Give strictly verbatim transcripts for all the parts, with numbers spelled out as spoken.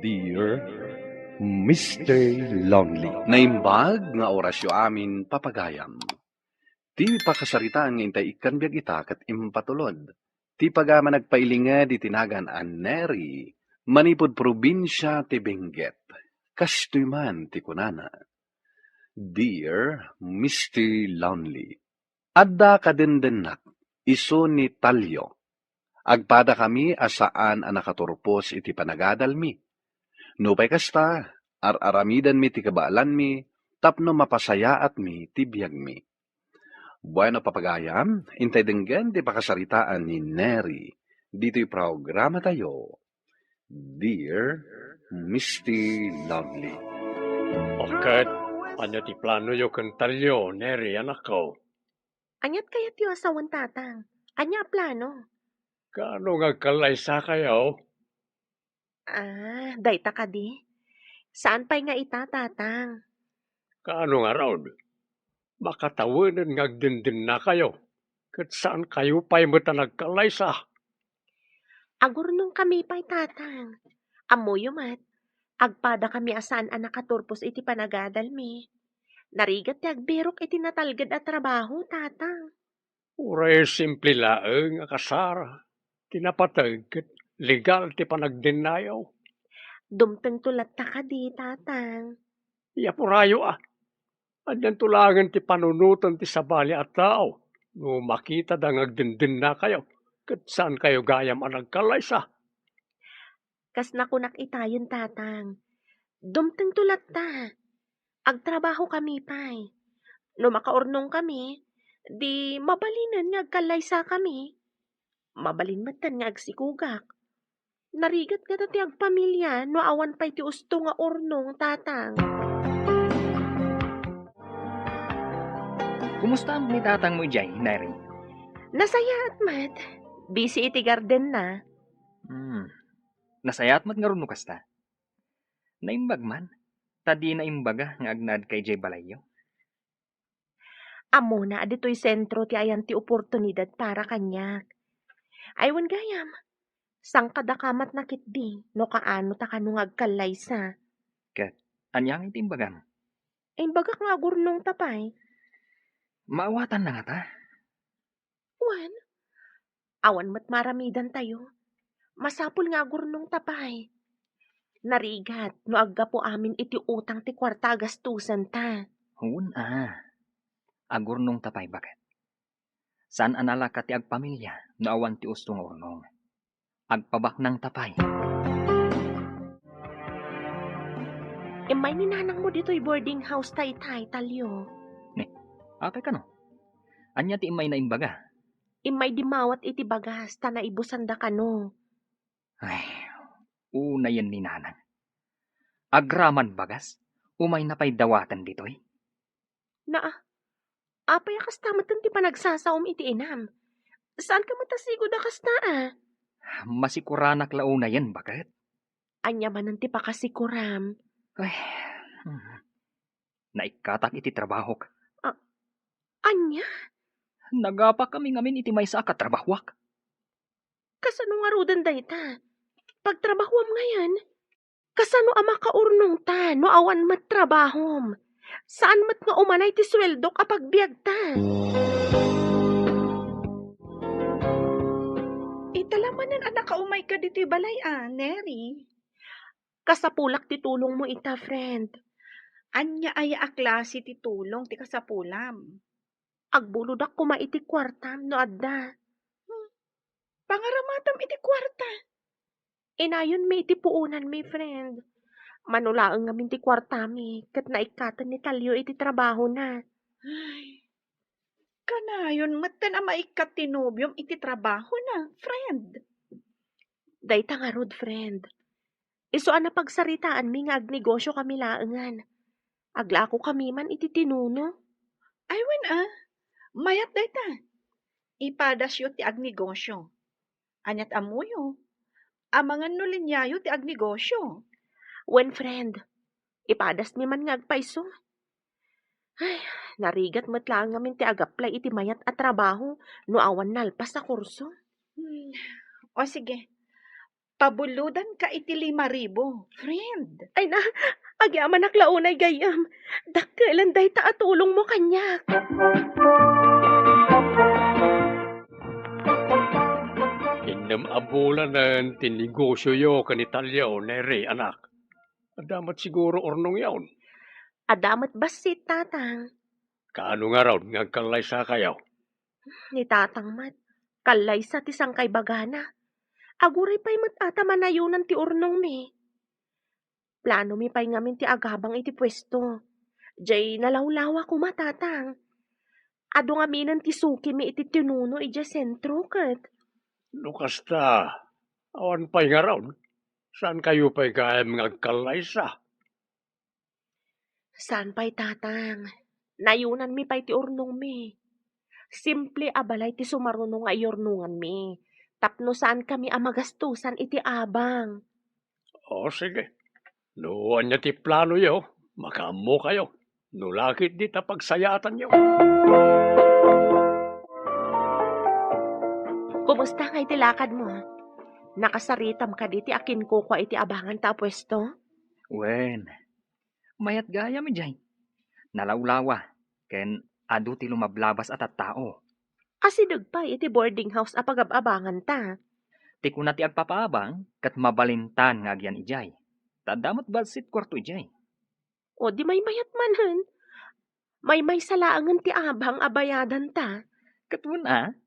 Dear Mister Lonely. Naimbag nga orasyo amin, papagayam. Ti pakasaritaan nga intay ikkan biag ita ket impatulod ti pagayam a nagpailinged iti nagan a Neri manipud probinsia ti Benguet. Kastoy man ti kunana, Dear Mister Lonely, adda kadendennak isu ni Talio. Agpadakami a saan a nakaturpos iti panagadalmi. Nupay kasta, ar-aramidenmi ti kabaelanmi tapno mapasayaatmi ti biagmi. Bueno, papagayam, intay denggen ti pakasaritaan ni Neri ditoy programatayo, Dear Mister Lonely. O ket, ania ti planoyo ken Talio, Neri, anakko? Aniat kayatyo a sawen, Tatang? Ania a plano? Kaano nga agkallaysakayo? Ah, dayta kadi? Saan pay nga ita, Tatang. Kaano ngarud? Makatawenen nga agdendennakayo, ket saankayo pay met a nagkallaysa. Agurnongkami pay, Tatang. Ammoyo met, agpadakami a saan a nakaturpos iti panagadalmi. Narigat ti agbirok iti natalged a trabaho, Tatang. Uray simple laeng a kasar ti napateg ket legal ti panagdennayo. Dumtengto latta kadi, Tatang. Yapurayo a. Adianto laengen ti panunoten ti sabali a tao no makitada nga agdendennakayo ket saankayo gayam a nagkallaysa. Kas nakunak itayen, Tatang, dumtengto latta. Agtrabahokami pay. No makaurnongkami, di mabalinen nga agkallaysakami. Mabalin metten nga agsikugak. Narigat ngata ti agpamilia no awan pay ti usto nga urnong, Tatang. Kumusta ni tatangmo idiay, Neri? Nasayaat met. Busy iti gardenna. Hmm. Nasayaat met ngarud no kasta. Naimbag man, ta dina imbaga nga agnaedka idiay balayyo. Ammona a ditoy sentro ti ayan ti oportunidad para kaniak. Ay, wen gayam, saan kadaka met nakitdi no kaano ta kano nga agkallaysa. Ket ania ngay ti imbagam? Imbagak nga agurnongta pay. Maawatanna ngata? Wen, awan met maaramidantayo. Masapul nga agurnongta pay. Narigat no aggapu amin iti utang ti kuarta a gastusenta. Wen a. Agurnongta pay, baket. Saan a nalaka ti agpamilia no awan ti usto nga urnong. Agpabaknangta pay. Immay ni nanangmo ditoy boarding house ta itay, Talio. Ne, apay kano? Ania ti immay na imbaga? Immay dimmawat iti bagas ta naibusanda kano. Ay, unayen ni nanang. Agraman bagas, umayna pay dawaten ditoy. Naa, apay a kasta metten ti panagsasaom iti inam? Saanka met a sigud a kasta a? Masikuranak la unayen, baket. Ania manen ti pakasikuram? Ay, hmm. Naikkatak iti trabahok. A-, ania? Nagapakami ngamin iti maysa a katrabahoak. Kasano ngaruden dayta? Pagtrabahoam ngayen? Kasano a makaurnongta no awan met trabahom? Saan met nga umanay ti sueldok a pagbiagta? Ita la manen a nakaumayka ditoy balay a, Neri? Kasapulak ti tulongmo ita, friend. Ania aya a klase ti tulong ti kasapulam? Agbulodak koma iti kuartam no adda. Hmm. Pangaramatam iti kuarta? Inayonmi iti puonanmi, friend. Mano laeng ngamin ti kuartami ket naikkaten ni Talio iti trabahona. Ay, kanayon metten a maikkat ti nobiom iti trabahona, friend. Dayta ngarud, friend. Isu a napagsaritaanmi nga agnegosyokami laengen. Aglakokami man iti tinuno. Ay, wen a, mayat dayta. Ipadasyo ti agnegosyo. Aniat ammoyo? Amangan no liniayo ti agnegosyo. Wen, friend, ipadasmi man nga agpayso. Ay, narigat met laeng ngamin ti agaplay iti mayat a trabaho no awan nalpas a kurso. Hmm. O sige, Pabulodanka iti lima ribu, friend. Ay na, agyamanak la unay gayyem. Dakkel dayta a tulongmo kaniak. Innem a bulanen ti negosioyo ken ni Talio, Neri, anak. Adda met siguro urnongyon. Adda met bassit, Tatang. Kaano ngarud nga agkallaysakayo? Ni Tatang met, kallaysa ti sangkaibagana. Aguray pay met a ta manayonan ti urnongmi. Planomi pay ngamin ti agabang iti puesto. Jay nalawlawa koma, Tatang. Adu ngaminen ti sukimi iti tinuno idiay sentro ket. No kasta, awan pay ngarud. Saankayo pay gayam nga agkallaysa? Saan pay, Tatang. Nayonanmi pay ti urnongmi. Simple a balay ti sumaruno nga iyurnonganmi tapno saankami a magastosan iti abang. O, sige. No ania ti planoyo, makaammokayo. No la ketdi ta pagsayaatanyo. Kumusta ngay ti lakadmo? Nakasaritam kadi ti akinkukua iti abanganta a puesto? Wen, mayat gayam idiay. Nalawlawa, ken adu ti lumablabas a tattao. Asideg pay iti boarding house a pagab-abanganta. Ti kuna ti agpapaabang, ket mabalintan nga agyan idiay. Ta adda met bassit kuarto idiay. O, di maymayat manen. Maymaysa laengen ti abang a bayadanta. Ket wen a,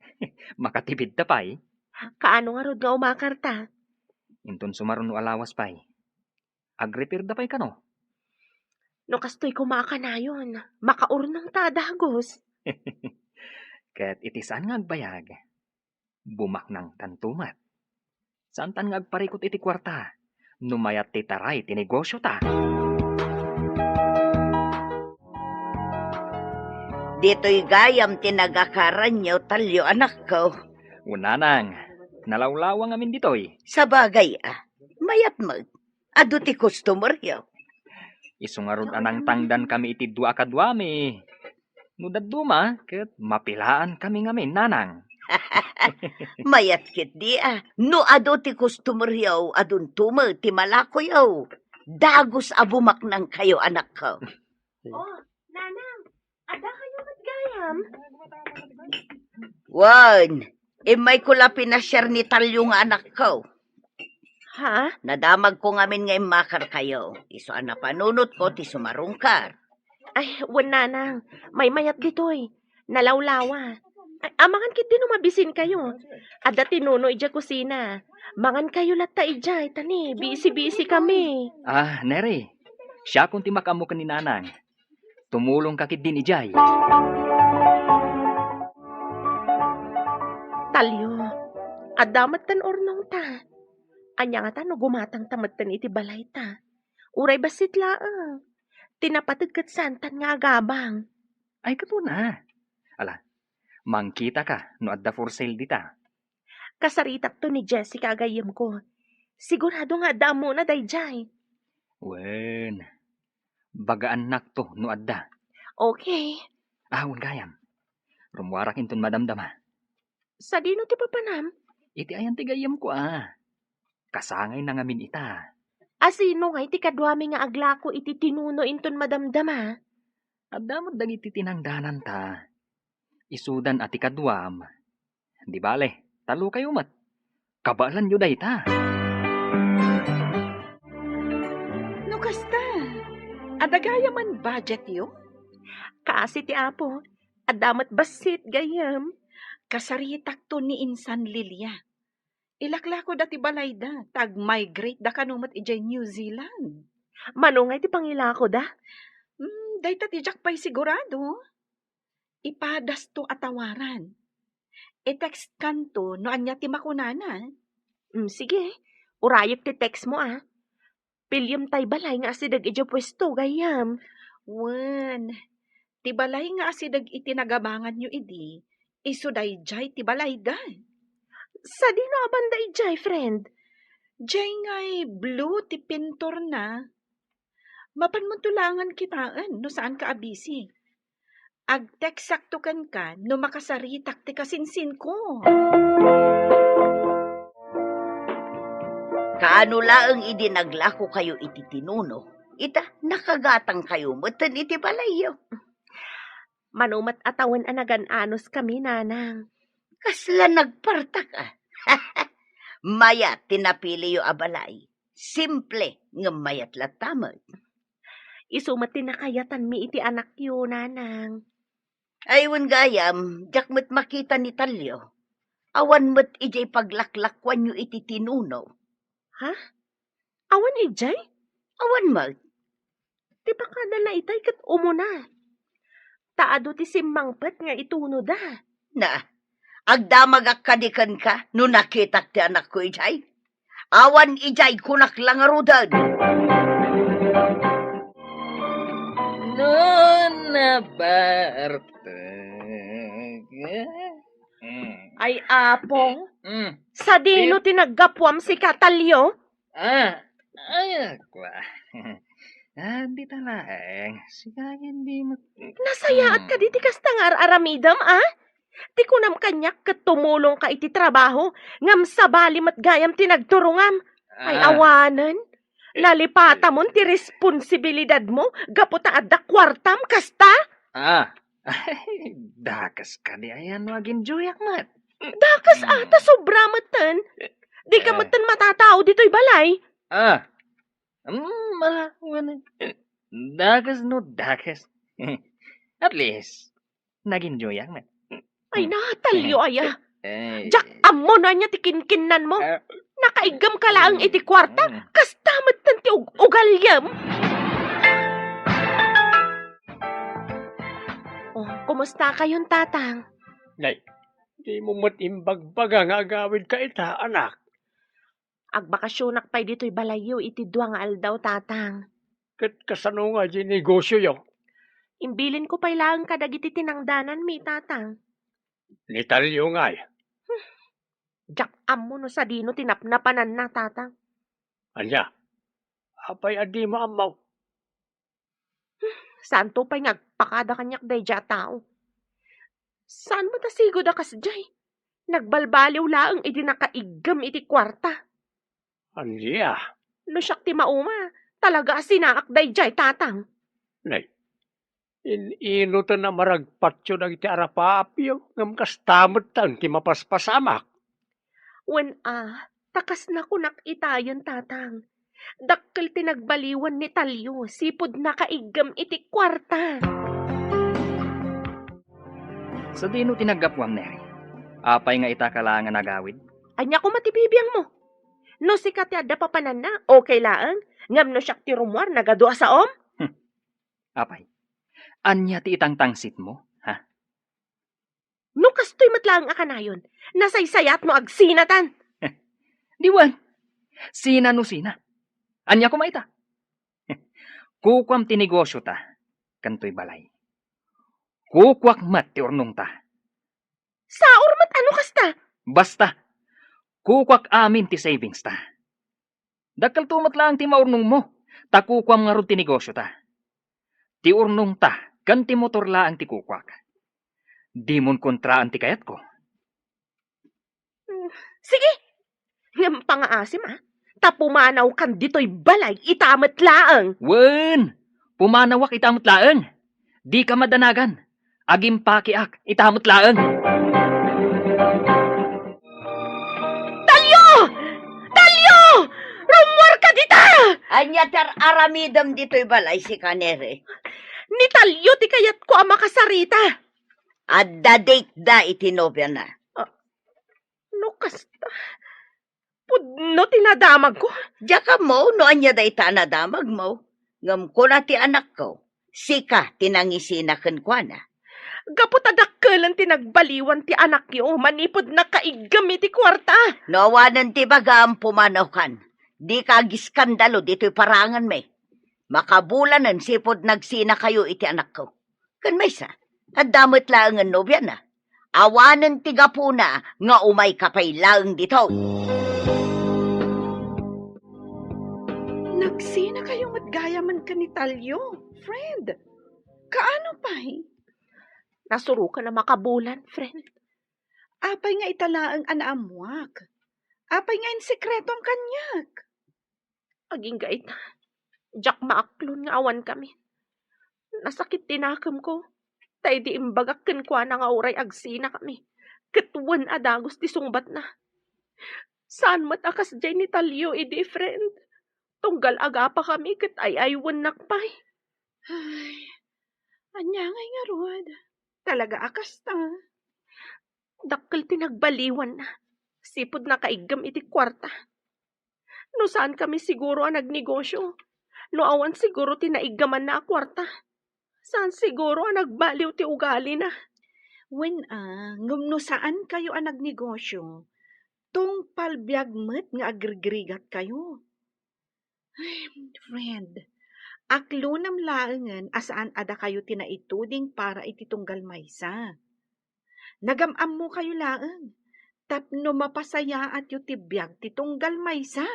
makatipidta pay. Kaano ngarud nga umakarta? Inton sumaruno a lawas pay. Agrepairda pay kano? No kastoy koma a kanayon, makaurnongta a dagus. Ket iti saan nga agbayag, bumaknangtanto met. Saantan nga agparikut iti kuarta no mayat ti taray ti negosiota. Ditoy gayam ti nagakaranyo, Talio, anakko. Wen, nanang, nalawlawa ngamin ditoy. Sabagay a, mayat met. Adu ti customeryo. Isu ngarud a nangtangdankami iti dua a kaduami. No dadduma, ket mapilaan kami ngamin, nanang. Mayat ketdi a, no adu ti customeryo, adunto met ti malakoyo. Dagus a bumaknangkayo, anakko. O, nanang, adda kayo met gayam? Wen, immayko la pinasiar ni Talio nga anakko. Ha? Nadamagko ngamin nga immakarkayo. Isu a napanunotko ti sumarungkar. Ay, wen, nanang. Maymayat ditoy. Nalawlawa. Ay, amangan ketdi no mabisinkayo. Adda ti nuno idiay kusina. Mangankayo latta idiay, ta ni, bisi-bisi kami. Ah, Neri, siakon ti makaammo ken ni nanang. Tumulongka ketdin idiay. Talio, adda metten urnongta. Ania ngata no gumatangta metten iti balayta? Uray bassit laeng. Ti napateg ket saantan nga agabang. Ay, ket wen a. Ala, mangkitaka no adda for sale dita. Kasaritakto ni Jessica a gayyemko. Sigurado nga adda ammona daydiay. Wen, bagaannakto no adda. Okay. Ah, wen gayam. Rummuarak inton madamdama. Sadino ti papanam? Iti ayan ti gayyemko a. Kasangayna ngamin ita. A sino ngay ti kaduami nga aglako iti tinuno inton madamdama? Adda met dagiti tinangdananta. Isudan a ti kaduam. Di bale, talokayo met. Kabaelanyo dayta. No kasta, adda gayam man budgetyo? Kaasi ti Apo, adda met bassit gayam. Kasaritakto ni insan Lilia. Ilaklakoda ti balayda, ta ag-migrate da kano met idiay New Zealand. Mano ngay ti pangilakoda? Hmm, dayta ti diak pay sigurado. Ipadasto a tawaran. I-text kanto no ania ti makunana. Hmm, sige, urayek ti text mo a. Piliem tay balay nga asideg idiay puesto, gayyem. Wen, ti balay nga asideg iti nagabanganyo idi, isu daydiay ti balayda. Sadino a banda idiay, friend? Diay ngay blue ti pinturna. Mapanmonto laengen kitaen no saanka a busy. Ag-textakto kenka no makasaritak ti kasinsinko. Kaano laeng idi naglakokayo iti tinuno, ita, nakagatangkayo metten iti balayyo. Mano met a tawen a nagan-anos kami, nanang. Kasla nagpartak a. Mayat ti napiliyo a balay. Simple, ngem mayat latta met. Isu met ti nakayatanmi iti anakyo, nanang. Ay, wen gayam, diak met makita ni Talio. Awan met idiay paglaklakuanyo iti tinuno. Ha? Awan idiay? Awan met. Ti pakadana itay ket umuna. Ta adu ti simmangpet nga itunoda. Na, agdamagak kadi kenka no nakitak ti anakko idiay? Awan idiay, kunak la ngaruden. No nabartek. Mm. Ay, Apo. Mm. Sadino ti naggapuam sika, Talio? Ah, ay, akwa. Ah, di ta laeng. Sika, hindi mat- Nasayaat Mm. kadi ti kasta nga ar-aramidem, a? Ti kunam kaniak ket tumulongka iti trabaho, ngem sabali met gayam ti nagturongam. Ay, Ah. awanen. Nalipatamon ti responsibilidadmo gapu ta adda kuartam, kasta? Ah. Ay, dakes kadi aya no aginjoyak met. Dakes, Mm. a, ta sobra metten. Dika Eh. metten matatao ditoy balay. Ah. Mm, mala, wala. Dakes no dakes. At least, naginjoyak met. Ay, na, Talio aya. Eh. Diak ammo no ania ti kinkinnanmo. Ah. Nakaiggem ka laeng iti kuarta, Mm. kasta metten ti ug-, ugaliam. Oh, kumusta kayon, Tatang? Nay, dimo met imbagbaga nga agawidka ita, anak. Agbakasionak pay ditoy balayyo iti dua nga aldaw, Tatang. Ket kasano nga di negosyoyo? Imbilinko pay laeng kadagiti tinangdananmi, Tatang. Ni Talio ngay? Hmm. Diak ammo no sadino ti napnapananna, Tatang. Ania? Apay a dimo ammo? Saanto pay nga agpakada kaniak daydiay a tao. Saan met a sigud a kasdiay? Nagbalbaliw laeng idi nakaiggem iti kuarta. Ania? No siak ti mauma, talaga a sinaak daydiay, Tatang. Nay, in-inutan a maragpatyo dagiti arapaapyo, ngem kasta met ti mapaspasamak. Wen a, ta kasna kunak itayen, Tatang. Dakkel ti nagbaliwan ni Talio, sipud nakaiggem iti kuarta. Sadino ti naggapuam, Neri? Apay nga ita ka laeng a nagawid? Ania koma ti bibiangmo? No sika ti adda papananna, okay laeng. Ngem no siak ti rummuar, nagadu a saom? Hmm. Apay, ania ti itangtangsitmo, ha? No kastoy met laeng a kanayon, nasaysayaat no agsinatan. Di wen, sina no sina. Ania koma ita? Kukuam ti negosyota, ken toy balay. Kukuak met ti urnongta. Saor met a no kasta. Basta, kukuak amin ti savings ta. Dakkelto met laeng ti maurnongmo, ta kukuam ngarud ti negosyota. Ti urnongta ken ti motor laeng ti kukuak. Dimon kontraan ti kayatko. Mm, sige. Ngem pangaasim, a, ta pumanawkan ditoy balay ita met laeng. Wen, pumanawak ita met laeng. Dika madanagan. Agimpakiak ita met laeng. Talio! Talio! Rummuarka dita! Ania ti ar-aramidem ditoy balay, sika, Neri? Ni Talio ti kayatko a makasarita. Adda date da iti nobiana. Ah, no kasta, pudno ti nadamagko. Diak ammo no ania dayta a nadamagmo. Ngem kuna ti anakko, sika ti nangisina kenkuana. Gapu ta dakkelen ti nagbaliwan ti anakyo manipud nakaiggem iti kuarta. No awanen ti bagam, pumanawkan. Dika agiskandalo ditoy paranganmi. Makabulanen sipud nagsinakayo iti anakko. Ken maysa, adda met laengen nobiana. Awanen ti gapuna nga umayka pay laeng ditoy. Nagsinakayo met gayamen ken ni Talio, friend. Kaano pay? Nasurokan a makabulan, friend. Apay nga ita laeng a naammoak? Apay nga insekretom kaniak? Agingga ita, diak maaklon nga awankami. Nasakit ti nakemko, ta idi imbagak kenkuana nga uray agsinakami, ket wen a dagus ti sungbatna. Saan met a kasdiay ni Talio idi, friend. Tunggal agapakami ket ay-aywennak pay. Ay, ania ngay ngarud? Talaga a kasta? Dakkel ti nagbaliwanna, sipud nakaiggem iti kuarta. No saankami siguro a nagnegosio, no awan siguro ti naiggamanna a kuarta, saan siguro a nagbaliw ti ugalina. Wen a, ngem no saankayo a nagnegosio, tungpal biag met nga agrigrigatkayo. Ay, friend, aklonam laengen a saan a dakayo ti naituding para iti tunggal maysa. Nagam-ammokayo laeng tapno mapasayaatyo ti biag ti tunggal maysa.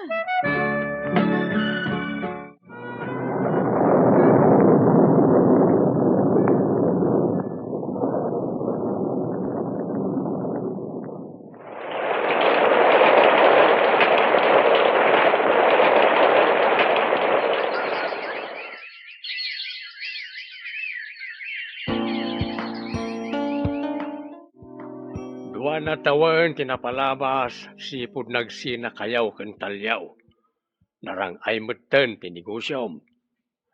Duana tawen ti napalabas sipud nagsinakayaw ken Talio. Narang-ay metten ti negosiom.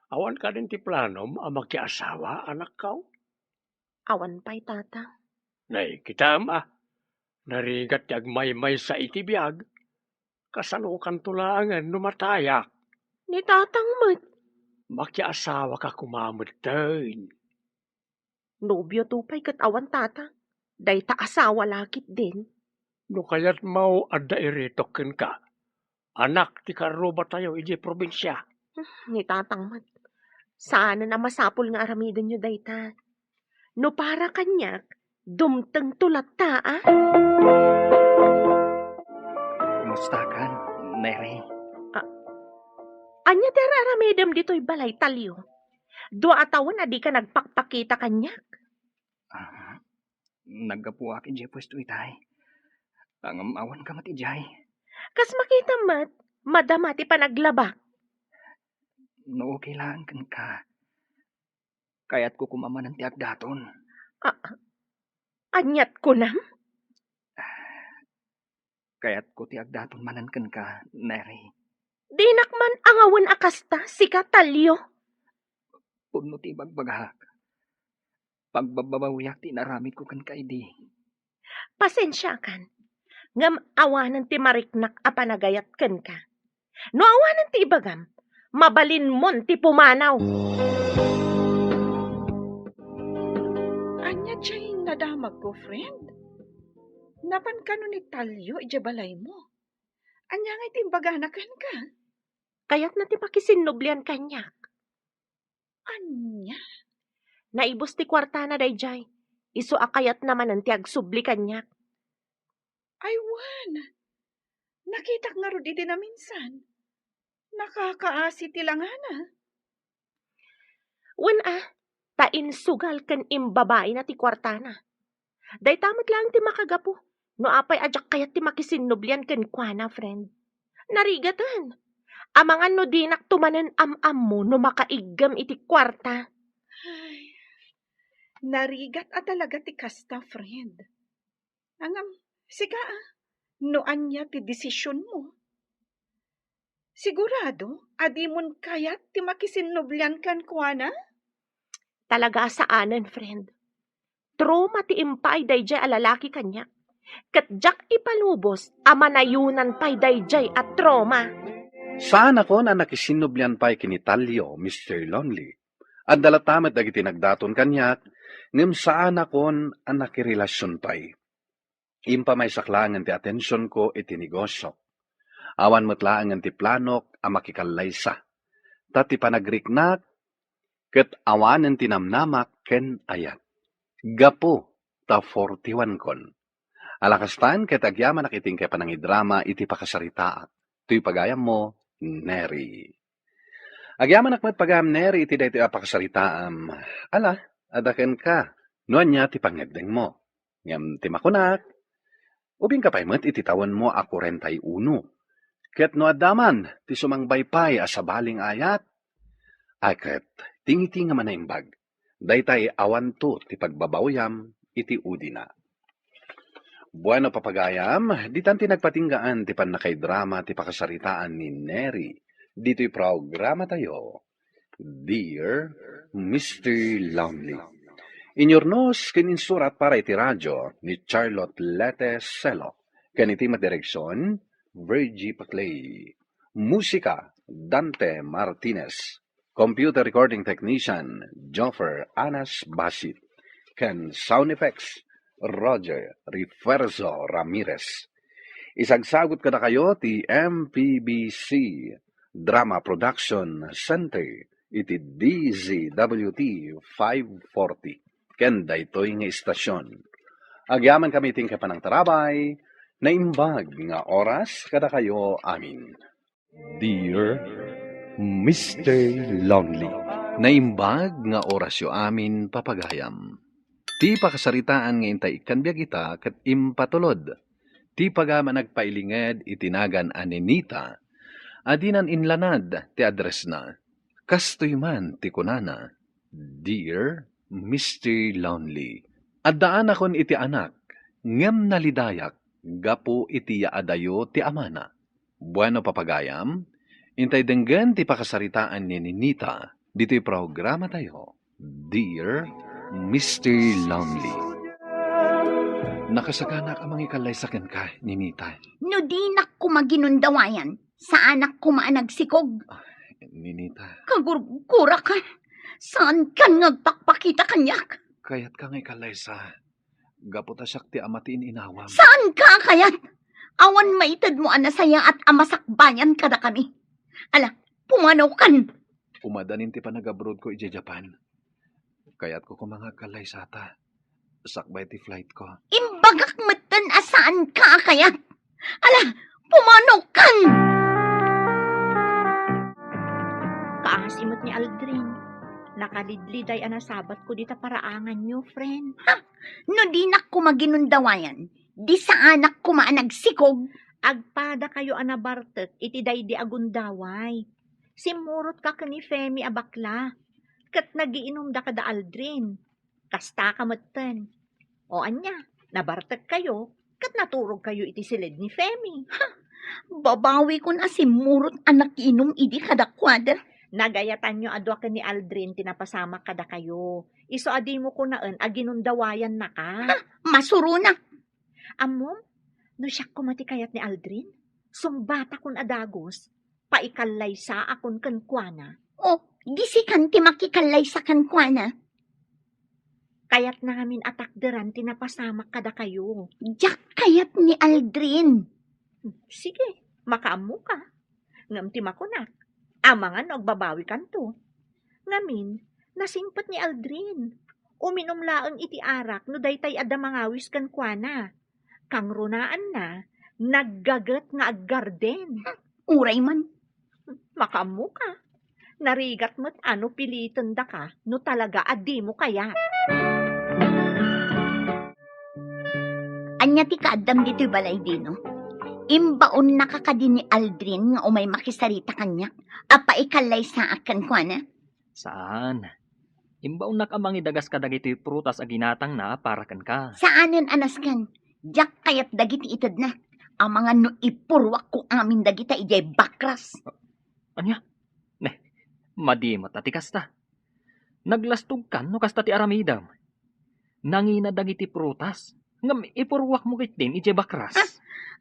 Awan kadin ti planom a makiasawa, anakko? Awan pay, Tata. Nay, kitam a, narigat ti agmaymaysa iti biag. Kasanokanto laengen no matayak? Ni Tatang met. Makiasawaka koma metten. Nobio to pay ket awan, Tata. Dayta asawa la ketdin. No kayatmo, adda iritok kenka. Anak ti karrubatayo idiay probinsia. Ni Tatang met. Saanen a masapul nga aramidenyo dayta. No para kaniak, dumtengto latta, a? Kumustakan, Neri? A-, ania ti ar-aramidem ditoy balay, Talio? Dua a tawen a dika nagpakpakita kaniak. Ah, naggapuak idiay puesto itay. Ngem awanka met idiay. Kas makita met, madama ti panaglabak. No okay laeng kenka, kayatko koma manen ti agdaton. A-, aniat kunam? Kayatko ti agdaton manen kenka, Neri. Dinak man angawen a kasta, sika, Talio. Pudno ti ibagbagak. Pagbababawiak ti inaramidko kenka idi. Pasensiakan, ngem awanen ti mariknak a panagayat kenka. No awanen ti ibagam, mabalinmon ti pumanaw. Ania diay nadamagko, friend? Napan kano ni Talio idiay balaymo? Ania ngay ti imbagana kenka? Kayatna ti makisinnublian kaniak. Ania? Naibus ti kuartana daydiay. Isu a kayatna manen ti agsubli kaniak. Ay, wen. Nakitak ngarud idi naminsan. Nakakaasi ti langana. Wen a, ta insugal ken imbabaina ti kuartana. Dayta met laeng ti makagapu no apay a diak kayat ti makisinnublian kenkuana, friend. Narigaten. Amangan no dinak to manen am-ammo no makaiggem iti kuarta. Ay, narigat a talaga ti kasta, friend. Ngem, sika, a, no ania ti desisionmo? Sigurado a dimon kayat ti makisinnublian kenkuana? Talaga a saanen, friend. Trauma ti impaay daydiay a lalaki kaniak. Ket diak ipalubos a manayonan pay daydiay a trauma. Saanakon a nakisinnublian pay ken ni Talio, Mister Lonely. Adda latta met dagiti nagdaton kaniak, ngem saanakon a nakirelasion pay. Impamaysak laengen ti atensionko iti negosiok. Awan met laengen ti planok a makikallaysa. Ta ti panagriknak ket awanen ti namnamak ken ayat. Gapu ta forty-one kon. Alakastan ket agyamanak iti inkay panangidrama iti pakasaritaak. Toy pagayammo, Neri. Agyamanak met pagayam, Neri, iti daytoy a pakasaritaam. Ala, adda kenka no ania ti pangngeddengmo. Ngem ti makunak, ubingka pay met iti tawenmo a kuarenta y uno. Ket no adda man ti sumangbaypay a sabali nga ayat, ay ket ti ngiti nga manaimbag, daytay awanto ti pagbabawyam iti udina. Bueno, papagayam, ditan ti nagpatinggaan ti pannakaidrama ti pakasaritaan ni Neri ditoy programatayo, Dear Mister Lonely. Inyurnos ken insurat para iti radio ni Charlotte Lete Selo, ken iti madireksion, Virgie Paclay. Musika, Dante Martinez. Computer recording technician, Joffer Anas Basit. Ken sound effects, Roger Refuerzo Ramirez. Isagsagut kadakayo ti M P B C Drama Production Center iti D Z W T five forty. Ken daytoy nga istasyon, agyamankami iti panangtarabay, naimbag nga oras kadakayo amin. Dear Mister Lonely. Naimbag nga orasyo amin, papagayam. Ti pakasaritaan nga intay ikkan biag ita ket impatulod ti pagayam a nagpailinged iti nagan a Ninita a dinan inlanad ti addressna. Kastoy man ti kunana, Dear Mister Lonely, addaanakon iti anak, ngem nalidayak gapu iti yaadayo ti amana. Bueno, papagayam, intay denggen ti pakasaritaan ni Ninita ditoy programatayo, Dear Mister Lonely. Nakasakanak a mangikallaysa kenka, Ninita. No dinak koma ginundawayan, saanak koma a nagsikog. Ninita. Kagurguraka. Saankan nga agpakpakita kaniak. Kayatka nga ikallaysa. Gapu ta siak ti ama ti in-inawam. Saanka a kayat? Awan maitedmo a nasayaat a masakbayan kadakami. Ala, pumanawkan! Umadanin ti panagabroadko idiay Japan. Kayatko koma nga agkallaysata sakbay ti flightko. Imbagak metten a saanka a kayat. Ala, pumanawkan! Kaasi met ni Aldrin. Nakalidliday a nasabatko dita paraanganyo, friend. Ha? No dinak koma ginundawayan, di saanak koma a nagsikog. Agpadakayo a nabartek iti daydi a gundaway. Simmurotka ken ni Femi a bakla, ket nagiinumda kada Aldrin. Kastaka metten. O ania, nabartekkayo, ket naturogkayo iti siled ni Femi. Ha! Babawikon a simmurot a nakiinum idi kadakuada. Nagayatanyo a dua ken ni Aldrin ti napasamak kadakayo. Isu a dimo kunaen a ginundawayannaka. Ha! Masuronak! Ammom, no siak koma ti kayat ni Aldrin, sungbatakon a dagus, paikallaysaakon kenkuana. O, di sikan ti makikallaysa kenkuana? Kayatna ngamin a takderan ti napasamak kadakayo. Diak kayat ni Aldrin. Sige, makaammoka. Ngem ti makunak, amangan no agbabawikanto. Ngamin, nasingpet ni Aldrin. Uminum laeng iti arak no daytay adda mangawis kenkuana. Kangrunaanna, naggaget nga aggarden. Uray man. Makaammoka. Narigat met a no pilitendaka no talaga a dimo kayat. Ania ti kaaddam ditoy balay, Dino? Imbaonnaka kadi ni Aldrin nga umay makisarita kaniak a paikallaysaak kenkuana? Saan. Imbaonnak a mangidagas kadagiti prutas a ginatangna para kenka. Saanen a nasken. Diak kayat dagiti itedna. Amangan no ipurruakko amin dagita idiay bakras. Ania? Ne, madi met a ti kasta. Naglastogkan no kasta ti aramidem. Nangina dagiti prutas, ngem ipurruakmo ketdin idiay bakras. Ah,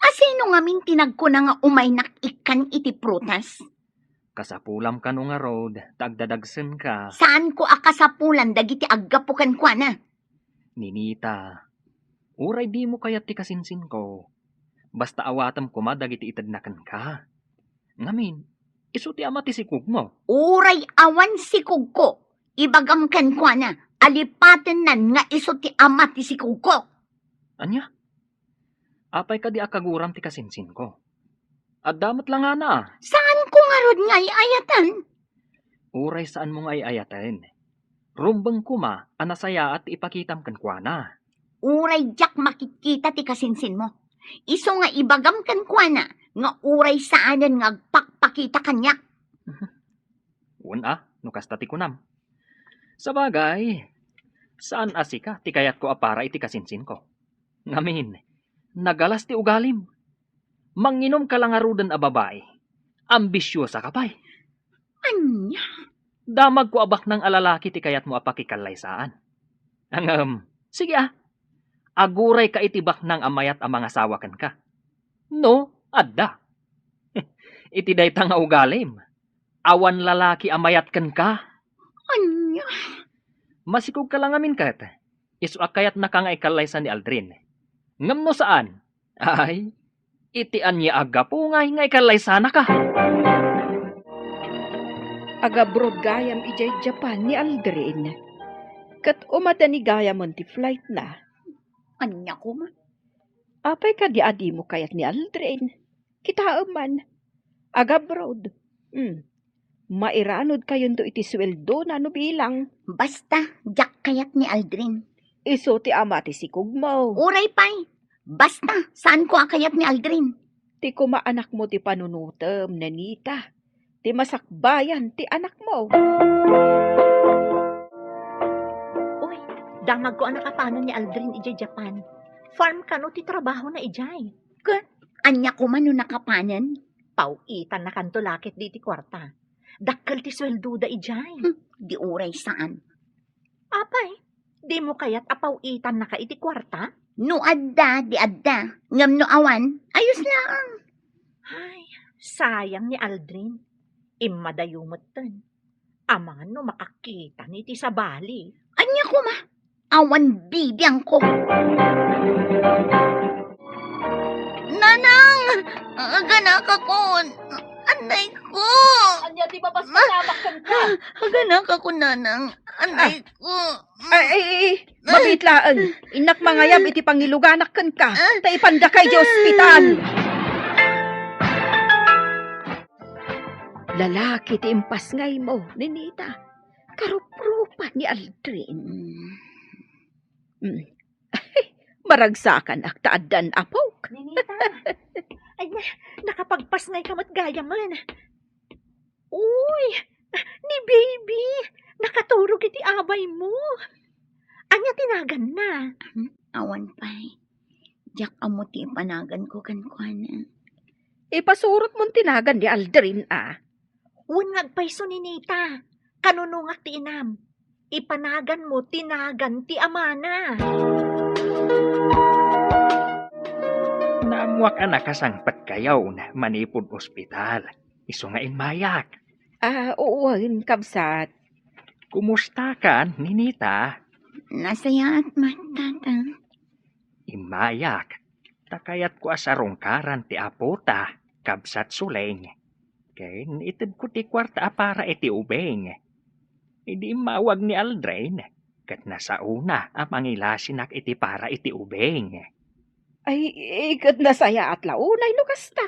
asino ngamin ti nagkuna nga umaynak ikkan iti prutas? Kasapulam kano ngarud ta agdadagsenka. Saanko a kasapulan dagiti aggapu kenkuana? Ninita, uray dimo kayat ti kasinsinko, basta awatem koma dagiti itedna kenka. Ngamin, isu ti ama ti sikogmo. Uray awan sikogko, ibagam kenkuana, alipatennan nga isu ti ama ti sikogko. Ania? Apay kadi a kaguram ti kasinsinko? Adda met langana. Saanko ngarud nga ay-ayatan? Uray saanmo nga ay-ayaten. Rumbeng koma a nasayaat ti ipakitam kenkuana. Uray diak makitkita ti kasinsinmo. Isu nga ibagam kenkuana nga uray saanen nga agpakpakita kaniak. Wen a, no kasta ti kunam. Sabagay, saan a sika ti kayatko a para iti kasinsinko. Ngamin, nagalas ti ugalim. Manginomka la ngaruden a babai. Ambisiosaka pay. Ania? Damagko a baknang a lalaki ti kayatmo a pakikallaysaan. Ngem, sige a. Agurayka iti baknang a mayat a mangasawa kenka. No, adda. Iti dayta nga ugalim, awan lalaki a mayat kenka. Ania? Masikogka la ngamin ket. Isu a kayatnaka nga ikallaysa ni Aldrin. Ngem no saan, ay, iti ania a gapu ngay nga ikallaysanaka? Agabroad gayam idiay Japan ni Aldrin. Ket umadani gayamen ti flightna. Ania koma? Apay kadi a dimo kayat ni Aldrin? Kitaem man. Agabroad. Hmm. Mairanudkayonto iti sueldona no bilang. Basta, diak kayat ni Aldrin. Isu ti ama ti sikogmo. Uray pay. Basta, saanko a kayat ni Aldrin. Ti koma anakmo ti panunotem, Nenita. Ti masakbayan ti anakmo. Uy, damagko a nakapanen ni Aldrin idiay Japan. Farm kano ti trabahona idiay. Ket ania koma no nakapanen? Paw-itannakanto la ketdi iti kuarta. Dakkel ti sueldoda idiay. Hmm, di uray saan. Apay, dimo kayat a paw-itannaka iti kuarta? No adda, di adda. Ngem no awan, ayos laeng. Ay, sayang ni Aldrin. Immadayo metten. Amangan no makakita iti sabali. Ania koma? Awan bibiangko. Nanang! Aganakakon! Anay ko! Ania ti mapaspasamak kenka? Aganakakon, Nanang. Anay ko. Ay, ay, ay, mabiit laeng. Innak mangayab iti pangiluganak kenka, ta ipandaka iti ospital. Lalaki ti impasngaymo, Nenita. Karuprupa ni Aldrin. Mm. Maragsakanak ta addan apok. Nenita. Ay, na-, nakapagpasngayka met gayamen. Uy, ni baby, nakaturog iti abaymo. Ania ti naganna? Hmm, awan pay. Diak ammo ti ipanaganko kenkuana. Ipasurotmon ti nagan ni Aldrin a. Wen nga agpayso ni Nita. Kanunongak ti inam. Ipanaganmo ti nagan ti amana. Naammoak a nakasangpetkayon manipud ospital. Isu nga immayak. Ah, wen, kabsat. Kumustakan, Ninita? Nasayaat met, Tata. Immayak, ta kayatko a sarungkaran ti apota, kabsat Suleng. Ken itedko ti kuarta a para iti ubing. Idi immawag ni Aldrin, ket nasaona a mangilasinak iti para iti ubing. Ay, eh, ket nasayaat la unay no kasta.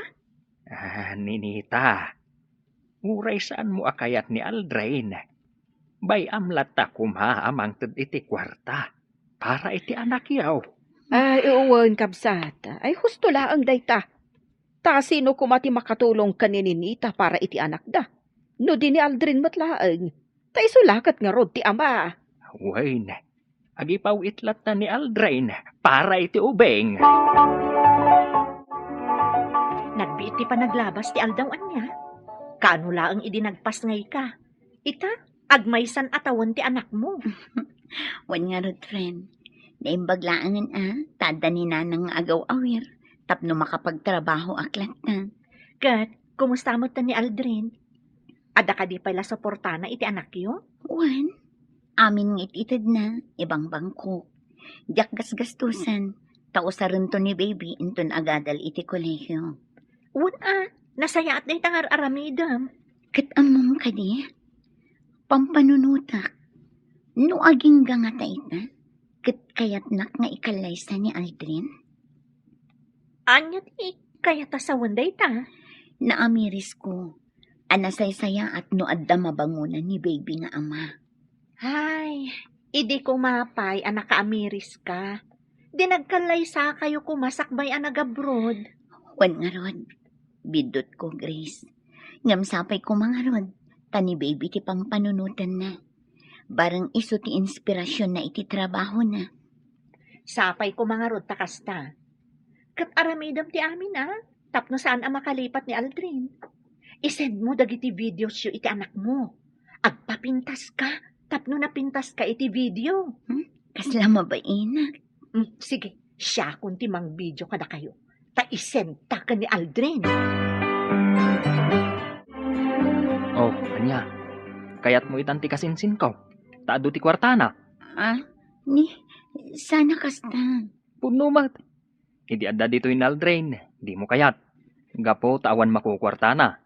Ah, Ninita, uray saanmo a kayat ni Aldrin, bay-am latta koma a mangted iti kuarta para iti anakyo. Ay, wen, kabsat. Ay, husto laeng dayta. Ta sino koma ti makatulong ken ni Ninita para iti anakda? No di ni Aldrin met laeng, ta isu la ket ngarud ti ama. Wen, agipaw-it latta ni Aldrin para iti ubing. Nagbiit ti panaglabas ti aldaw ania? Kaano laeng idi nagpasngayka? Ita, agmaysan a tawen ti anakmo. Wen ngarud, friend. Naimbag laengen a, ta adda ni Nanang nga agaw-awir tapno makapagtrabahoak latta. Ket, kumusta met ni Aldrin? Adda kadi pay la suportana iti anakyo? Wen, amin nga it-itedna, ibangbangkok. Diak gasgastusan, ta usarento ni baby inton agadal iti kolehio. Wen a, nasayaat dayta nga ar-aramidem. Ket ammom kadi, pampanunotak, no agingga ngata ita, ket kayatnak nga ikallaysa ni Aldrin? Ania ti kayat a sawen dayta? Naamirisko a nasaysayaat no adda mabangonan ni baby nga ama. Ay, idi koma pay a nakaamiriska, Di nagkallaysakayo koma sakbay a nagabroad? Wen ngarud, biddutko, Grace. Ngem sapay koma ngarud, ta ni baby ti pampanunotenna. Bareng isu ti inspirasionna iti trabahona. Sapay koma ngarud ta kasta. Ket aramidem ti amin, a, tapno saan a makalipat ni Aldrin. Isendmo dagiti videosyo iti anakmo. Agpapintaska tapno napintaska iti video. Hmm? Kasla mabainak. Hmm, sige, siakon ti mangvideo kadakayo. Ta isendta ken ni Aldrin. Oh, ania? Kayatmo itan ti kasinsinko? Ta adu ti kuartana. Ah, ni, sana kasta. Pudno met. Idi adda ditoy ni Aldrin, dimo kayat. Gapu ta awan makukuartana.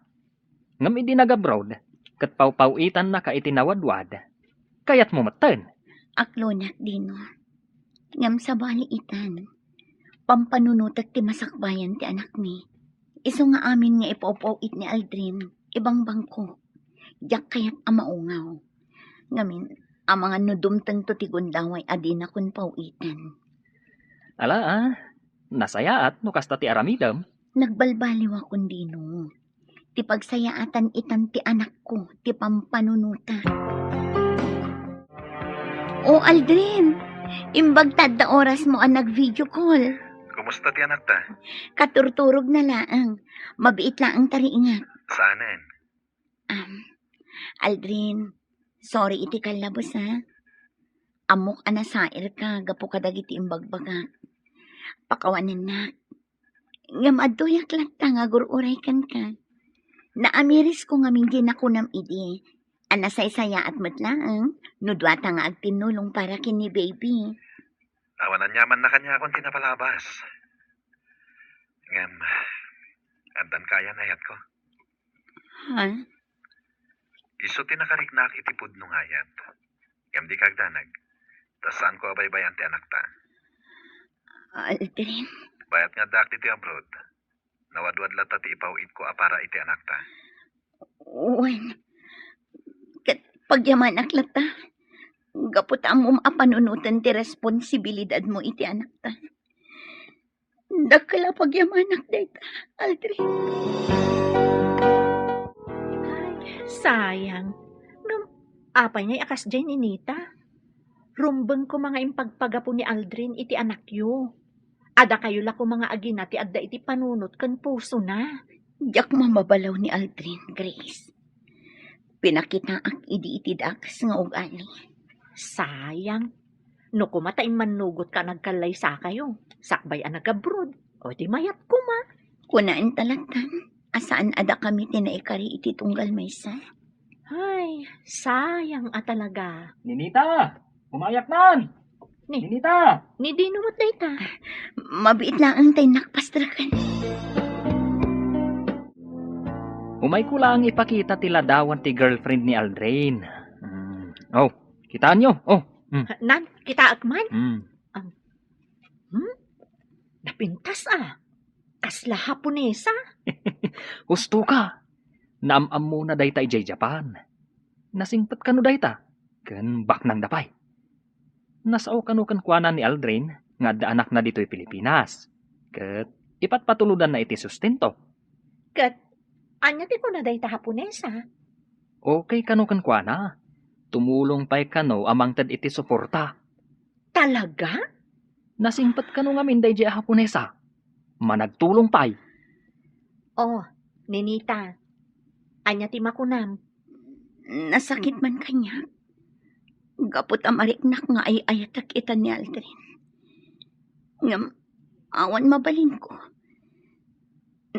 Ngem idi nagabroad, ket pawpaw-itannaka iti nawadwad, kayatmo metten. Aklonak, Dino. Ngem sabali itan, pampanunotek ti masakbayan ti anakmi. Isu nga amin nga ipawpaw-it ni Aldrin, ibangbangko. Diak kayat a maungaw. Ngamin, amangan no dumtengto ti gundaway a dinakon paw-iten. Ala, a, nasayaat no kasta ti aramidem. Nagbalbaliwakon, Dino. Ti pagsayaatan itan ti anakko, ti pampanunotak. O, Aldrin, imbag ta adda orasmo a nag-video call. Kumusta ti anakta? Katurturogna laeng. Mabiit laeng ta riingat. Saanen? Am, Aldrin, sorry iti kallabos, a. Ammok a nasairka gapu kadagiti imbagbagak. Pakawanennak. Ngem adtoyak latta nga agur-uray kenka. Naamirisko ngamin ti nakunam idi, a nasaysayaat met laeng no duata nga agtinnulong para ken ni baby. Awan aniamanna kaniakon ti napalabas. Ngem, addan kayan ayatko. Ha? Isu ti nakariknak iti pudno nga ayat. Ngem dika agdanag, ta saanko a baybay-an ti anakta. Aldrin. Bayat nga addaak ditoy abroad, nawadwad latta ti ipaw-itko a para iti anakta. Wen, ket pagyamanak latta, gapu ta ammom a panunoten ti responsibilidadmo iti anakta. Dakkel a pagyamanak dayta, Aldrin. Ay, sayang. Ngem, apay ngay a kasdiay ni Nita? Rumbeng koma nga impagpagapu ni Aldrin iti anakyo. Adakayo la koma nga agina ti adda iti panunot ken pusona. Diak mamabalaw ni Aldrin, Grace. Pinakitaak idi iti dakes nga ugali. Sayang. No koma ta immannugotka a nagkallaysakayo, sakbay a nagabroad, o di mayat koma. Kunaen ta lattan a saan a dakami ti naikari iti tunggal maysa. Ay, sayang a talaga. Ninita, umayaknan! Ni, Ninita! Ni Dino met dayta? Mabiit laeng ta innak pastreken. Umayko laeng ipakita ti ladawan ti girlfriend ni Aldrin. Mm. Oh, kitaenyo? Oh. Mm. Nan, kitaek man? Mm. Am, hmm? Napintas a. Kasla Haponesa? Husto ka. Naam-ammona dayta idiay Japan. Nasingpet kano dayta? Ken baknangda pay. Nasao kano kenkuana ni Aldrin nga adda anakna ditoy Pilipinas. Ket ipatpatulodanna iti sustento. Ket ania ti kuna dayta Haponesa? Okay kano kenkuana. Tumulong pay kano a mangted iti suporta. Talaga? Nasingpet kano ngamin daydiay a Haponesa? Managtulong pay. Oh, Ninita, ania ti makunam? Nasakit man kaniak. Gapu ta mariknak nga ay-ayatek ita ni Aldrin. Ngem, awan mabalinko.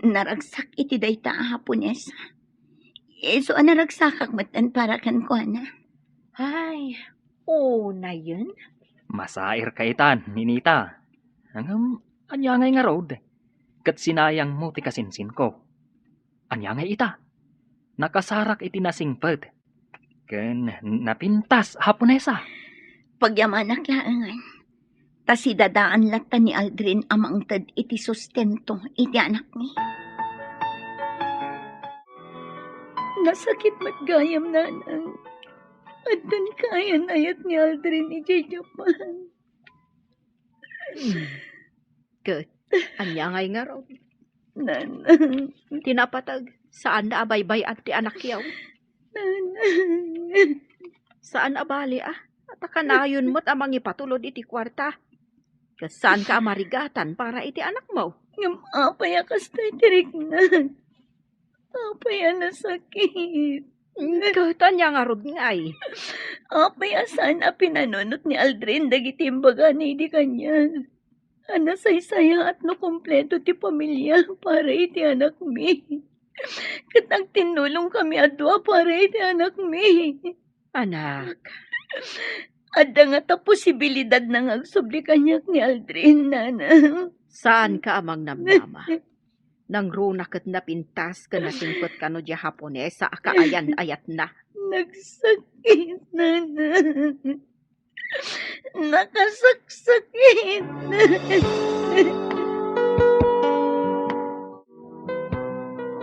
Naragsak iti dayta a Haponesa. Isu a naragsakak metten para kenkuana. Ay, unayen? Masairka itan, Ninita. Ngem, ania ngay ngarud? Ket sinayangmo ti kasinsinko. Ania ngay ita? Nakasarak iti nasingpet. Ken napintas a Haponesa. Pagyamanak laengen. Ta sidadaan latta ni Aldrin a mangted iti sustento iti anakmi. Nasakit met gayam, nanang. Addan kayan ayat ni Aldrin idiay Japan. Ket, ania ngay ngarud? Nanang. Ti napateg, saanna a baybay-an ti anakyo. Nanang. Saan a bali, a? Ta kanayon met a mangipatulod iti kuarta. Ket saanka a marigatan para iti anakmo. Ngem apay a kastoy ti riknaan? Apay a nasakit? Ket ania ngarud ngay? Apay a saan a pinanunot ni Aldrin dagiti imbagana idi kaniak? A nasaysayaat no kompleto ti pamilia para iti anakmi. Ket agtinnulongkami a dua para iti anakmi. Anak. Adda ngata posibilidadna nga agsubli kaniak ni Aldrin, Nanang. Saanka a mangnamnama. Nangruna ket napintas ken nasingpet kano diay Haponesa a kaayan-ayatna. Nagsakit, Nanang. Nakasaksakit.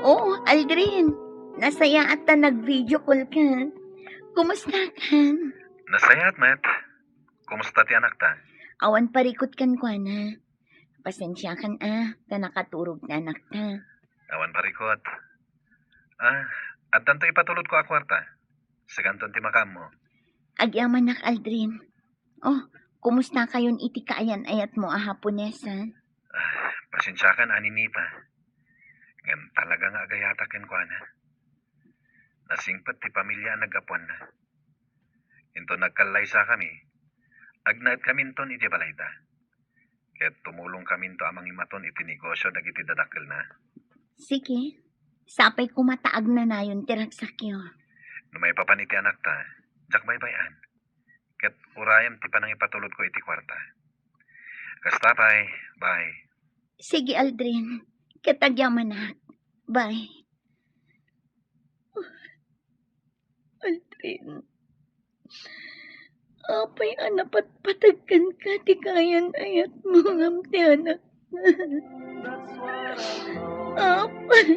Oh, Aldrin, nasayaat ta nag-video call ka. Kumusta ka? Nasayaat met. Kumusta ti anakta? Awan parikut kenkuana. Pasensiakan a, ta nakaturog ti anakta. Awan parikut. Ah, addanto ipatulodko a kuarta. Sikanton ti makaammo. Agyamanak, Aldrin. Oh, kumusta kayon iti kaayan-ayatmo a Haponesa? Ah, pasensiakan a, Ninita. Ngem talaga nga agayatak kenkuana. Nasingpet ti pamilia a naggapuanna. Inton nagkallaysakami, agnaetkaminton idiay balayda. Ket tumulongkaminto a mangimaton iti negosio dagiti dadakkelna. Sige. Sapay koma ta agnanayon ti ragsakyo. No maipapan iti anakta, diak baybay-an. Ket urayem ti panangipatulodko iti kuarta. Kasta pay, bye. Sige, Aldrin. Ket agyamanak. Bye. Aldrin, apay a napatpateg kenka ti kaayan-ayatmo ngem ti anakna? Apay.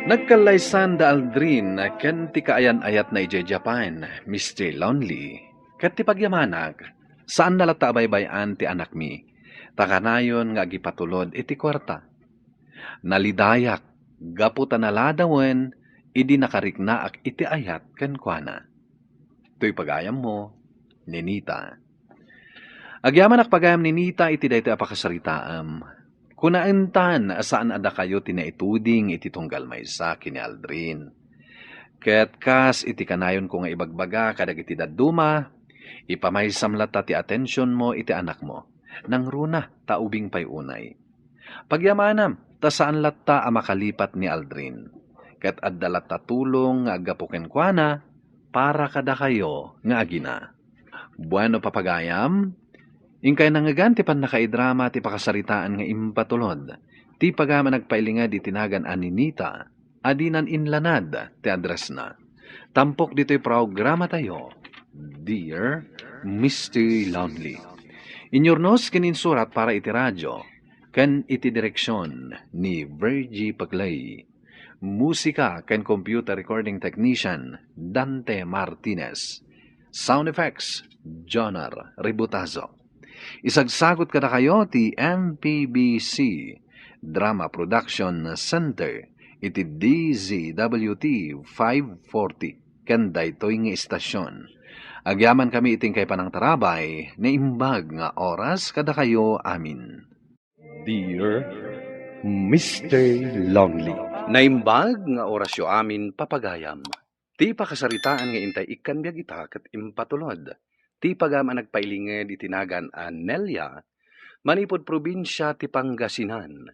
Nagkallaysan da Aldrin ken ti kaayan-ayatna idiay Japan, Mister Lonely, ket ti pagyamanak, saanna latta a baybay-an ti anakmi, ta kanayon nga agipatulod iti kuarta. Nalidayak gapu ta naladawen idi nakariknaak iti ayat kenkuana. Toy pagayammo, Ninita. Agyamanak pagayam, Ninita, iti daytoy a pakasaritaam. Kunaentan a saan a dakayo ti naituding iti tunggal maysa ken ni Aldrin. Ket kas iti kanayonko nga ibagbaga kadagiti dadduma, ipamaysam latta ti atensionmo iti anakmo. Nangruna ta ubing pay unay. Pagyamanam, ta saan latta a makalipat ni Aldrin. Ket adda latta tulong nga aggapu kenkuana para kadakayo nga agina. Bueno, papagayam, inkay nangngegan ti pannakaidrama ti pakasaritaan nga impatulod ti pagayam a nagpailinged iti nagan a Ninita a dinan inlanad ti addressna. Tampok ditoy programatayo, Dear Mister Lonely. Inyurnos ken insurat para iti radio ken iti direksion ni Virgie Paclay. Musika ken computer recording technician, Dante Martinez. Sound effects, Jonar Ributazo. Isagsagut kadakayo ti M P B C Drama Production Center iti D Z W T five forty ken daytoy nga istasyon. Agyamankami iti inkay panangtarabay, naimbag nga oras kadakayo amin. Dear Mister Lonely. Naimbag nga orasyo amin, papagayam. Ti pakasaritaan nga intay ikkan biag ita ket impatulod ti pagayam a nagpailinged iti nagan a Nelia, manipud probinsia ti Pangasinan.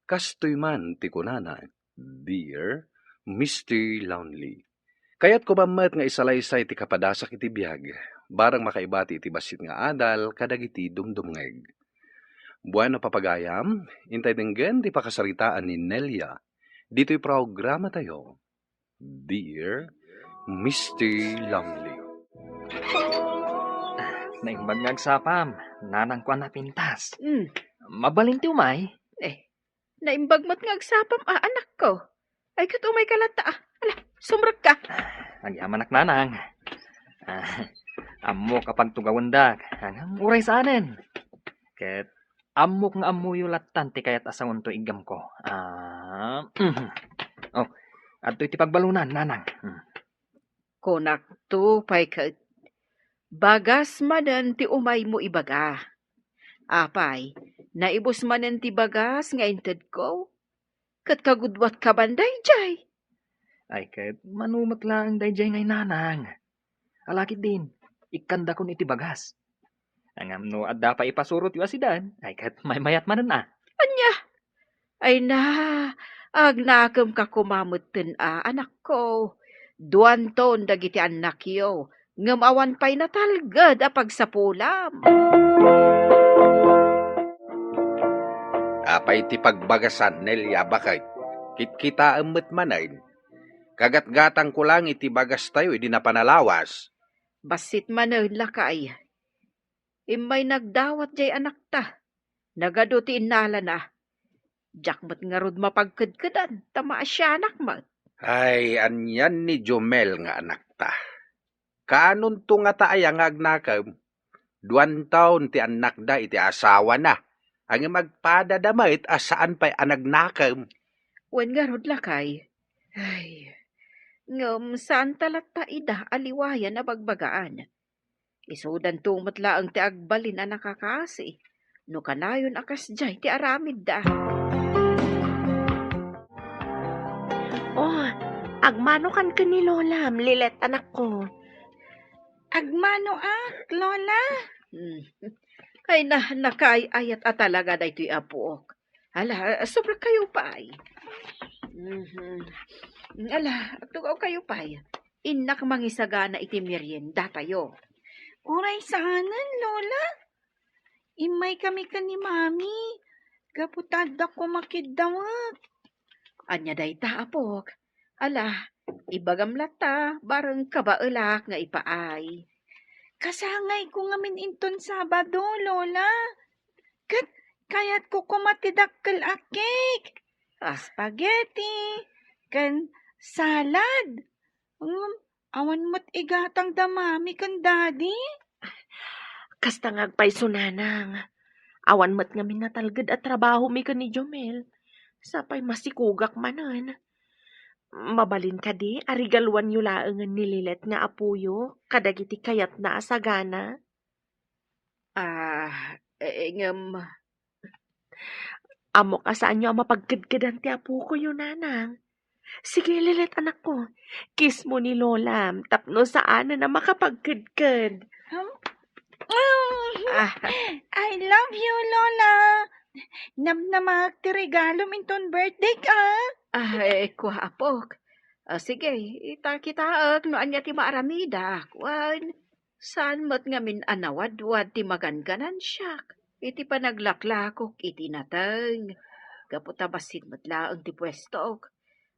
Kastoy man ti kunana, Dear Mister Lonely. Kayatko man met nga isalaysay ti kapadasak iti biag, barang makaibati iti bassit nga adal kadagiti dumdumngeg. Bueno, papagayam, intay denggen ti pakasaritaan ni Nelia ditoy programatayo, Dear Mister Lonely. Ah, naimbag nga agsapam, nanangko a napintas. Mm. Mabalin ti umay? Eh, naimbag met nga agsapam a, anakko. Ay, ket umayka latta, a. Ala, sumrekka. Ah, agyamanak, nanang. Ah, Ammok a pagtugawendak, ngem uray saanen. Ket ammok nga ammoyo lattan ti kayat a sawen toy iggamko. Ah, mhm. Oh, adtoy ti pagbalunan, nanang. Hmm. Kunakto pay ket, bagas manen ti umaymo ibaga. Apay, naibus manen ti bagas nga intedko? Ket kagudua ka ban daydiay? Ay, ket mano met laeng daydiay ngay, nanang. Ala ketdin, ikkandakon iti bagas. Ngem no adda pay ipasurotyo a sidan, ay, ket maymayat manen a. Ania? Ay na, agnakemka koma metten a, anakko. Duanton dagiti annakyo, ngem awan pay natalged a pagsapulam. Apay ti pagbagasan, Nelia, baket? Kitkitaem met manen. Kagatgatangko lang iti bagastayo idi napan a lawas. Bassit manen, lakay. Immay nagdawat jay anakta. Nagadu ti innalana. Diak met ngarud mapagkedkedan, ta maasianak met. Ay, anian ni Jomel nga anakta. Kaanonto ngata aya nga agnakem? Duan taon ti annakda iti asawana. Ngem agpadada met a saan pay a nagnakem. Wen ngarud, lakay. Ay, ngem saan ta latta ida a liwayan a bagbagaan. Isudanto met laeng ti agbalin a nakakasi, no kanayon a kasdiay ti aramidda. Oh, agmanokan ken ni Lolam, Lilet, anakko. Agmanoak, Lola. Hmm. Ay na, nakaay-ayat a talaga daytoy, apok. Ala, sobra kayo pay. Mhm. Ala, tugaw kayo pay. Innak mangisagana iti merienda tayo. Uray saanen, Lola. Immay kami ken ni Mami. Gapu ta adda koma kiddawek. Ania dayta, apok? Ala, ibagam latta, bareng kabaelak nga ipaay. Kasangayko ngamin inton Sabado, Lola. Ket kayatko koma ti dakkel a cake, a spaghetti, ken salad. Ngem awan met igatang da Mami ken Daddy. Kasta nga agpayso, nanang. Awan met ngamin natalged a trabahomi ken ni Jomel. Sapay masikogak manen. Mabalin kadi a regaluanyo laengen ni Lilet nga apoyo kadagiti kayatna a sagana? Ah, eh, ngem Ammok a saanyo a mapagkedkedan ti apokoyo, nanang. Sige, Lilet, anakko. Kiss mo ni Lolam tapno saanen a makapagkedked. Hmm? Ah. I love you, Lola. Namnamak ti regalom inton birthday ka. Ay, kua, apok. Ah, sige, ita kitaek no ania ti maaramidak. Wen, saan met ngamin a nawadwad ti maganganansiak iti panaglaklakok iti nateng, gapu ta bassit met laeng ti puestok.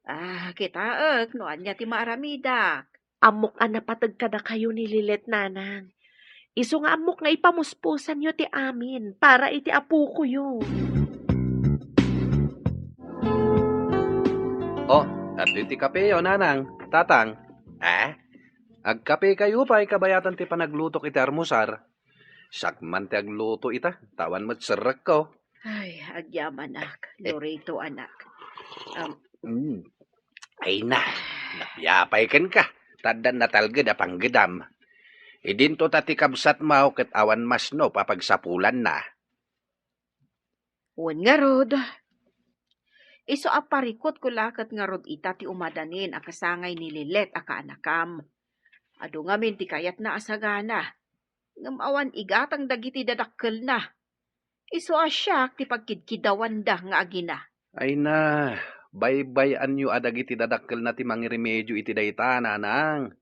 Ah, kitaek no ania ti maaramidak. Ammok a napateg kadakayo ni Lilet, nanang. Isu nga ammok nga ipamuspusanyo ti amin para iti apokoyo. Oh, adtoy ti kapeyo, nanang, tatang. Ah? Agkape kayo pay kabayatan ti panaglutok iti armusar. Siak man ti agluto ita, ta awan met serrekko. Ay, agyamanak, eh. Lorito, anak. Um, Mm. Ay na, napyapay kenka, ta addan natalged a panggedam. Idinto ta ti kabsatmo ket awan masnop a pagsapulanna. Wen ngarud, isu a parikutko la ket ngarud ita ti umadanin a kasangay ni Lilet a kaanakam. Adu ngamin ti kayatna a sagana, ngem awan igatang dagiti dadakkelna. Isu a siak ti pagkidkidawanda nga agina. Ay na, baybay-anyo a dagiti dadakkelna ti mangiremedio iti dayta, nanang.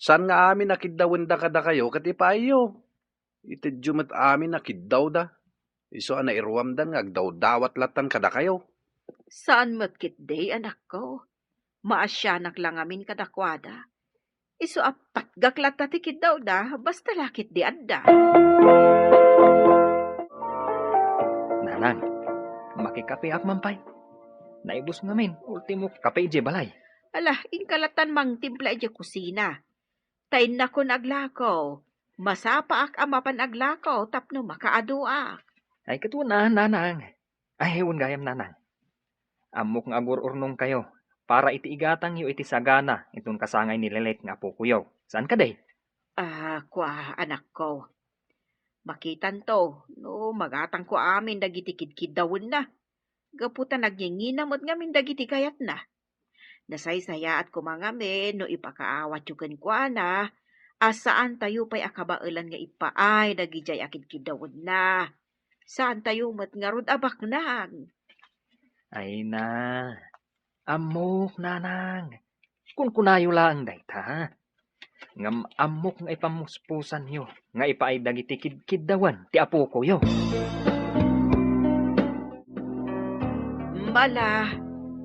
Saan nga amin a kiddawenda kadakayo ket ipaayyo. Itedyo met amin a kiddawda. Isu a nairuamdan nga agdawdawat lattan kadakayo. Saan met ketdi, anakko. Maasianak la ngamin kadakuada. Isu a patgak latta ti kiddawda, basta la ketdi adda. Nanang, makikapeak man pay. Naibus ngamin, ultimo kape idiay balay. Ala, inka lattan mangtimpla idiay kusina. Ta innakon aglako, Masapaak a mapan aglako tapno makaaduak. Ay, ket wen a, nanang. Ay, wen gayam, nanang. Ammok nga agur-urnongkayo para iti igatangyo iti sagana inton kasangay ni Lilet nga apokoyo. Saan kadi? Ah, kua, anakko. Makitanto no magatangko amin dagiti kidkiddawenna, gapu ta nagngingina met ngamin dagiti kayatna. Nasaysayaat koma ngamin no ipakaawatyo kenkuana a saantayo pay a kabaelan nga ipaay dagidiay a kidkiddawenna. Saantayo met ngarud a baknang. Ay na, ammok, nanang. Kunkunayo laeng dayta. Ngem ammok nga ipammuspusanyo nga ipaay dagiti kidkiddawen ti apokoyo. Mala,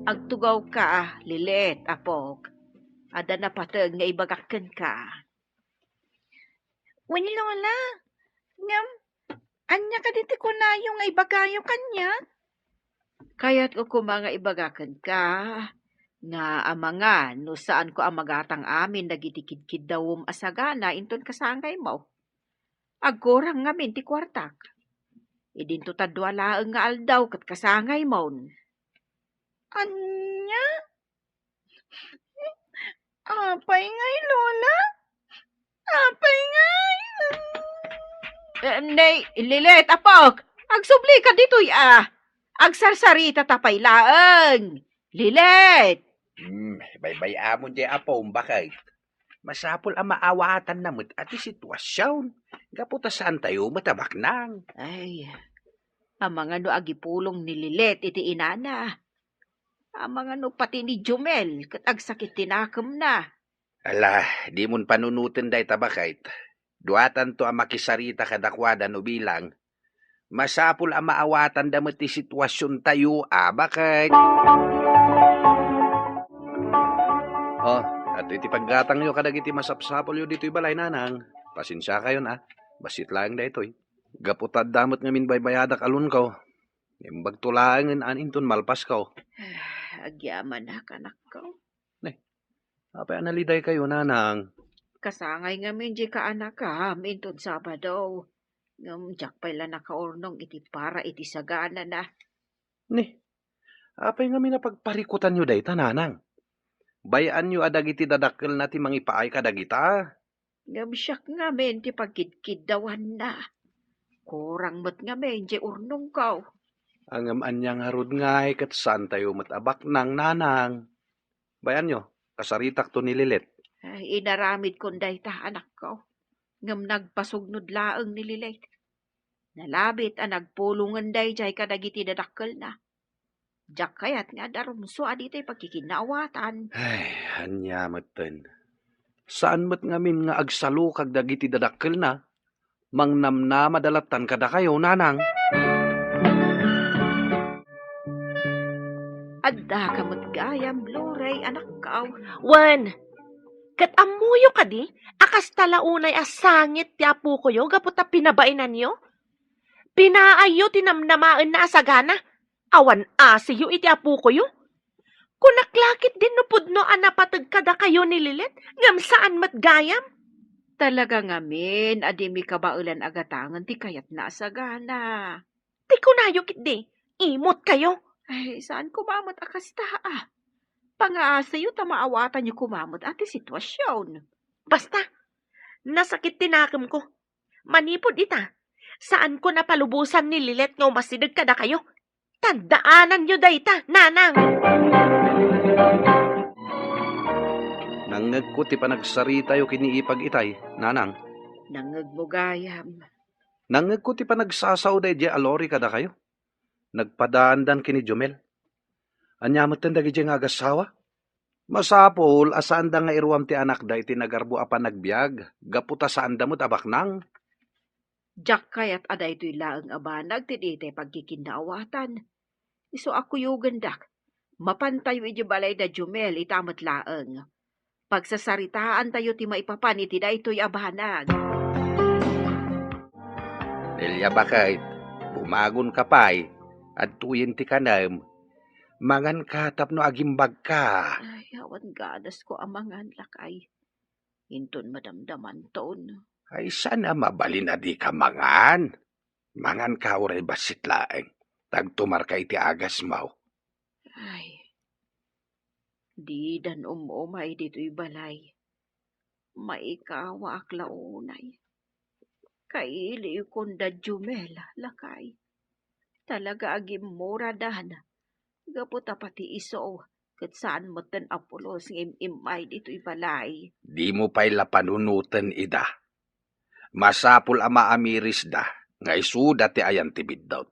agtugawka, Lilet, apok. Adda napateg nga ibagak kenka. Wen, Lola. Ngem, ania kadi ti kunayo nga ibagayo kaniak? Kayatko koma nga ibaga kenka nga amangan no saanko a magatang amin dagiti kidkiddawem a sagana inton kasangaymo. Agkurang ngamin ti kuartak. Idinto ta dua laeng nga aldaw ket kasangaymon. Ania? Apay ngay, Lola? Apay ngay? Eh, nay, Lilet, apok, agsubli ka ditoy, ah. Agsarsarita ta pay laeng. Lilet! Hmm, baybay-amon diay apom, baket. Masapul a maawatanna met a ti situasion. Gapu ta saantayo met a baknang. Ay, amangan no agipulong ni Lilet iti inana. Amangan no pati ni Jumel ket agsakit ti nakemna. Ala, dimon panunoten dayta, baket. Duatanto a makisarita kadakuada no bilang. Masapul a maawatanda met ti situasiontayo a, baket. Oh, adtoy ti paggatangyo kadagiti masapsapulyo ditoy balay, nanang. Pasensiakayon a. Bassit laeng daytoy. Gapu ta adda met ngamin baybayadak a loanko. Imbagto laengen a inton malpasko. Agyamanak, anakko. Ne, apay a nalidaykayo, nanang? Kasangay ngamin diay kaanakam inton Sabado. Ngem diak pay la nakaurnong iti para iti saganana. Ne, apay ngamin a pagparikutanyo dayta, nanang? Bay-anyo a dagiti dadakkelna ti mangipaay kadagita. Ngem siak ngamin ti pagkidkiddawanna. Kurang met ngamin diay urnongko. Ngem ania ngarud ngay ket saantayo met a baknang, nanang? Bay-anyo, kasaritakto ni Lilet. Ay, inaramidkon dayta, anakko. Ngem nagpasugnod laeng ni Lilet. Nalabit a nagpulongen daydiay kadagiti dadakkelna. Diak kayat nga adda rumsua ditoy pagkikinnaawatan. Ay, ania metten. Saan met ngamin nga agsalukag dagiti dadakkelna. Mangnamnamada lattan kadakayo, nanang. Addaka met gayam, Loray, anakko. Wen, ket ammoyo kadi a kasta la unay a sangit ti apokoyo gapu ta pinabainanyo? Pinaayyo ti namnamaenna a sagana. Awan asiyo iti apokoyo. Kunak la ketdin no pudno a napateg kadakayo ni Lilet, ngem saan met gayam. Talaga ngamin a dimi kabaelan a gatangen ti kayatna a sagana. Ti kunayo ketdi, imutkayo. Ay, saan koma met a kasta, a. Pangaasiyo ta maawatanyo koma met a ti situasion. Basta, nasakit ti nakemko. Manipud ita, saanko napalubosan ni Lilet nga umasideg kadakayo. Tandaananyo dayta, nanang! Nangngegko ti panagsaritayo ken ni Ipag itay, nanang. Nangngegmo gayam. Nangngegko ti panagsasaoda idiay a Lori kadakayo. Nagpadaandan ken ni Jumel. Ania metten dagidiay nga agassawa? Masapul a saanda nga iruam ti anakda iti nagarbo a panagbiag gapu ta saanda met a baknang. Diak kayat a daytoy laeng a banag ti ditoy pagkikinnaawatan. Isu a kuyogendak, mapantayo idiay balay da Jumel ita met laeng. Pagsasaritaantayo ti maipapan iti daytoy a banag. Delia, baket, bumagonka pay, adtoyen ti kanem. Manganka tapno agimbagka. Ay, awan ganasko a mangan, lakay. Inton madamdamanton, Ay, saan a mabalin a dika mangan? Manganka uray bassit laeng. Ta agtumarka iti agasmo. Ay, didan um-umay ditoy balay. Maikawaak la unay. Kailiwkon da Jumel, lakay. Talaga a gimmuradan. Gapu ta pati isu, ket saan metten a pulos nga im-immay ditoy balay. Dimo pay la panunoten ida. Masapul a maamirisda nga isuda ti ayan ti biddut.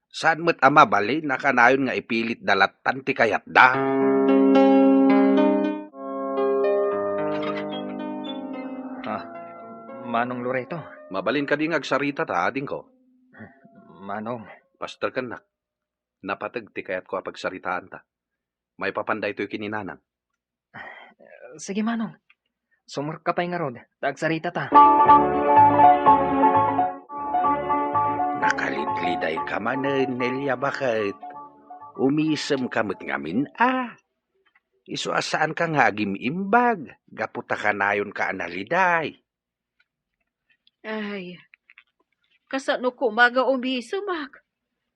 Saan met a mabalin a kanayon nga ipilitda lattan ti kayatda. Ah, Manong Loreto. Mabalin kadi nga agsarita ta, adingko? Manong. Pastor kennak. Napateg ti kayatko a pagsaritaanta. Maipapan daytoy ken ni Nanang. Sige, Manong. Sumrekka pay ngarud, ta agsaritata. Nakalidlidayka manen, Nelia, baket? Umisemka met ngamin, a? Isu a saanka nga agim-imbag, gapu ta kanayonka a naliday. Ay, kasano koma nga umisemak?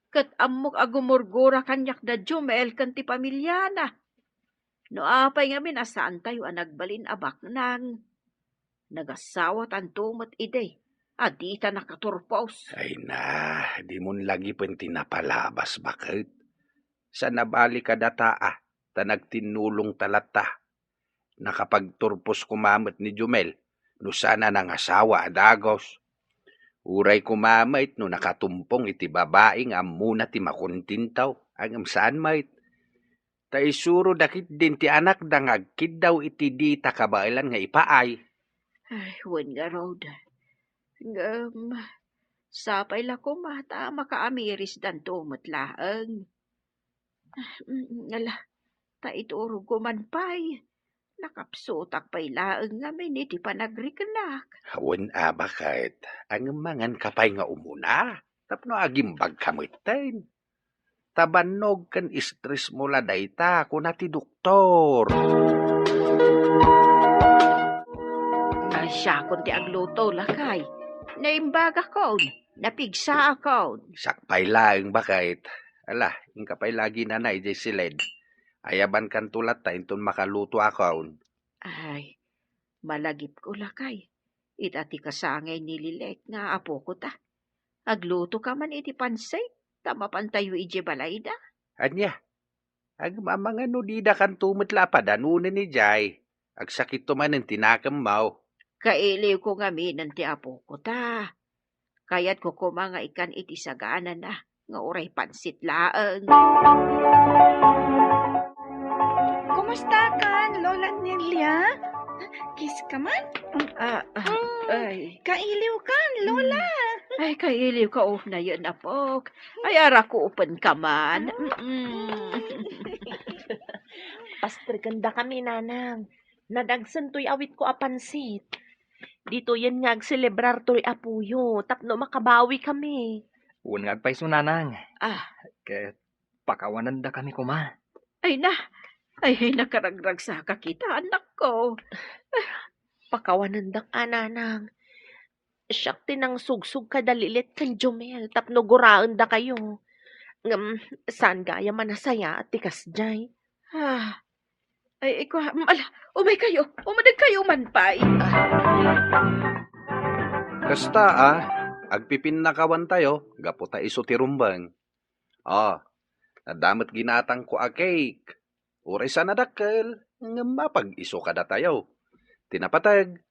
Ket ammok a gumurgura kaniak da Jumel ken ti pamiliana. No apay ngamin a saantayo a nagbalin a baknang, nagasawatanto met idi a dita nakaturpos. Ay na, dimon lagipen ti napalabas, baket. Saan a bali kadata a, ta nagtinnulongta latta. Nakapagturpos koma met ni Jumel no saan a nangasawa a dagus. Uray koma met no nakatumpong iti babai nga ammona ti makontento, ngem saan met. Ta isuroda ketdin ti anakda nga agkiddaw iti dita kabaelan nga ipaay. Ay, wen ngarud. Ngem, sapay la koma ta makaamirisdanto met laeng. Mm, ala, ta iturogko man pay. Nakapsutak pay laeng ngamin iti panagriknak. Wen a, baket, ngem manganka pay nga umuna, tapno agimbagka metten. Ta bannog ken stressmo la dayta, kuna ti doktor. Ay, siakon ti agluto, lakay. Naimbagakon, napigsaakon. Sakbay laeng, baket. Ala, inka pay la aginana idiay siled. Ayabankanto latta inton makalutoakon. Ay, malagipko, lakay. Ita ti kasangay ni Lilet nga apoko ta. Aglutoka man iti pansit, ta mapantayo idiay balayda. Ania? Agmamangano didakanto met la a padanonen idiay. Agsakitto manen ti nakemmo. Kailiwko ngaminen ti apoko ta. Kayatko koma nga ikkan iti saganana nga uray pansit laeng. Kumusta kan, Lola Nelia? Kiss ka man? Ah, ah, Mm. Ay. Kailiw kan, Lola. Mm. Ay, kailiw ka, oh, nayen, apok. Ay, arakupen ka man. Mm. Mm-mm. Pastrikenda kami, Nanang. Nadagsen toy awitko a pansit. Ditoyen nga agselebrar toy apoyo tapno makabawi kami. Wen nga agpayso, Nanang. Ah. Ket pakawanenda kami koma. Ay na, ay, nakaragragsaka kita, anakko. Pakawanendak a, Nanang. Siak ti nangsugsog kada Lilet ken Jumel tapno guraendakayo. Ngem, saan gayam a nasayaat ti kasdiay. Ah, ay, ikua, mm, ala, umay kayo, umadeg kayo man pay. Kasta, ah, agpipinnakawan tayo, gapu ta isu ti rumbeng. Ah, adda met ginatangko a cake. Uray saan a dakkel, ngem mapag-isu kadatayo. Ti napateg,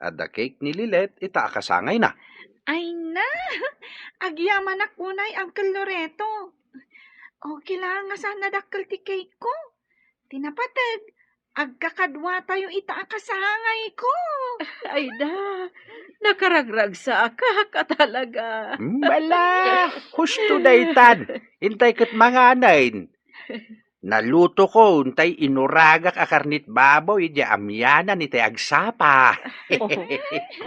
adda cake ni Lilet ita a kasangayna. Ay na! Agyamanak unay, Uncle Loreto. Okay lang nga saan a dakkel ti cake ko. Ti napateg, agkakaduatayo ita a kasangayko. Ay da, nakaragragsakak a talaga. Bala, husto daytan. Intay ket manganen. Nalutokon tay inuragak a karnit baboy idiay amianan itay agsapa. Oh,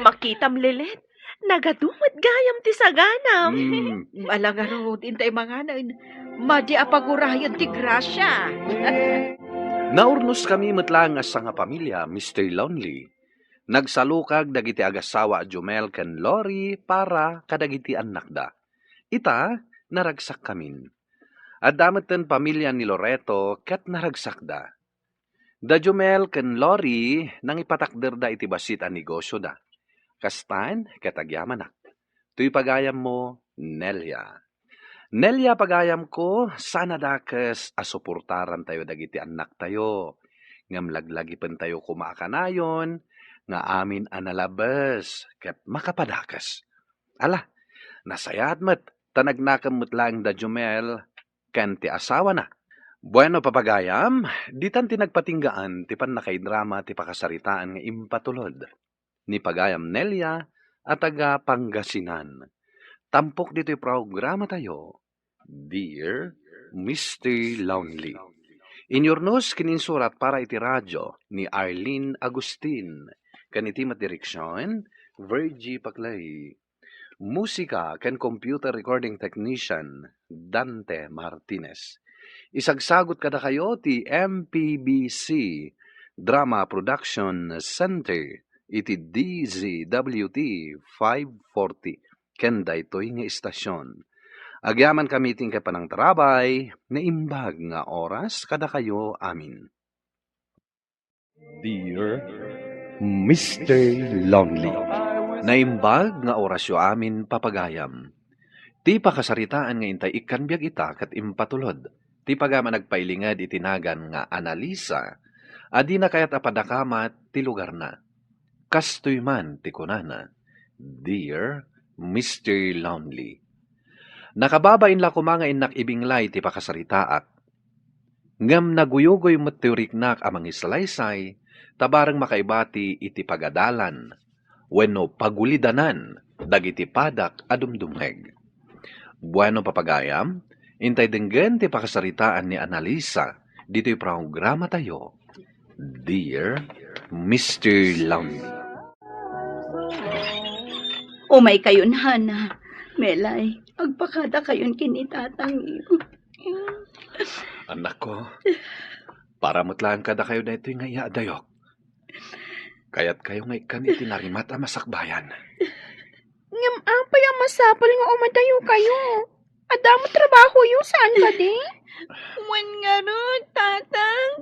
makitam, Lilet. Nagadu met gayam ti saganam. Mm. Ala ngarud, intay manganen. Madi a pagurayen ti grasia. Naurnos kami met laeng a sangapamilia, Mister Lonely. Nagsalukag dagiti agasawa a Jumel ken Lori para kadagiti annakda. Ita, naragsakkamin. Adda metten pamilya ni Loreto ket naragsakda. Da Jumel ken Lori, nangipatakderda iti bassit a negosioda. Kastan ket agyamanak. Toy pagayammo, Nelia. Nelia, pagayamko, saan a dakes a suportarantayo dagiti annaktayo. Ngem laglagipentayo koma a kanayon nga amin a nalabes ket makapadakes. Ala, nasayaat met ta nagnakem met laeng da Jumel ken ti asawana. Bueno, papagayam, ditan ti nagpatinggaan ti pannakaidrama ti pakasaritaan nga impatulod ni pagayam Nelia a taga Pangasinan. Tampok ditoy programatayo, Dear Mister Lonely. Inyurnos ken insurat para iti radyo ni Arlene Agustin ken iti met direksion, Virgie Paclay. Musika ken computer recording technician, Dante Martinez. Isagsagut kadakayo ti M P B C Drama Production Center iti D Z W T five forty ken daytoy nga istasion. Agyamankami ti inkay panangtarabay, naimbag nga oras kadakayo amin. Dear Mister Lonely. Naimbag nga orasyo amin, papagayam. Ti pakasaritaan nga intay ikkan biag ita ket impatulod ti pagayam a nagpailinged iti nagan nga Annalisa a dina kayat a padakamat ti lugarna. Kastoy man ti kunana, Dear Mister Lonely. Nakababain la koma nga innak ibinglay ti pakasaritaak. Ngem naguyugoy met ti riknak a mangisalaysay, ta bareng makaibati iti pagadalan wenno pagulidanan dagiti padak a dumdumngeg. Bueno, papagayam, intay denggen ti pakasaritaan ni Annalisa ditoy programatayo, Dear Mister Lonely. Umaykayon, Hana. Melay, agpakadakayon ken ni tatangyo. Annakko, para met laeng kadakayo daytoy nga iyaadayok. Kayatkayo nga ikkan iti narimat a masakbayan. Ngem apay a masapul nga umadayokayo? Adda met trabahoyo, saan kadi? Wen ngarud, Tatang,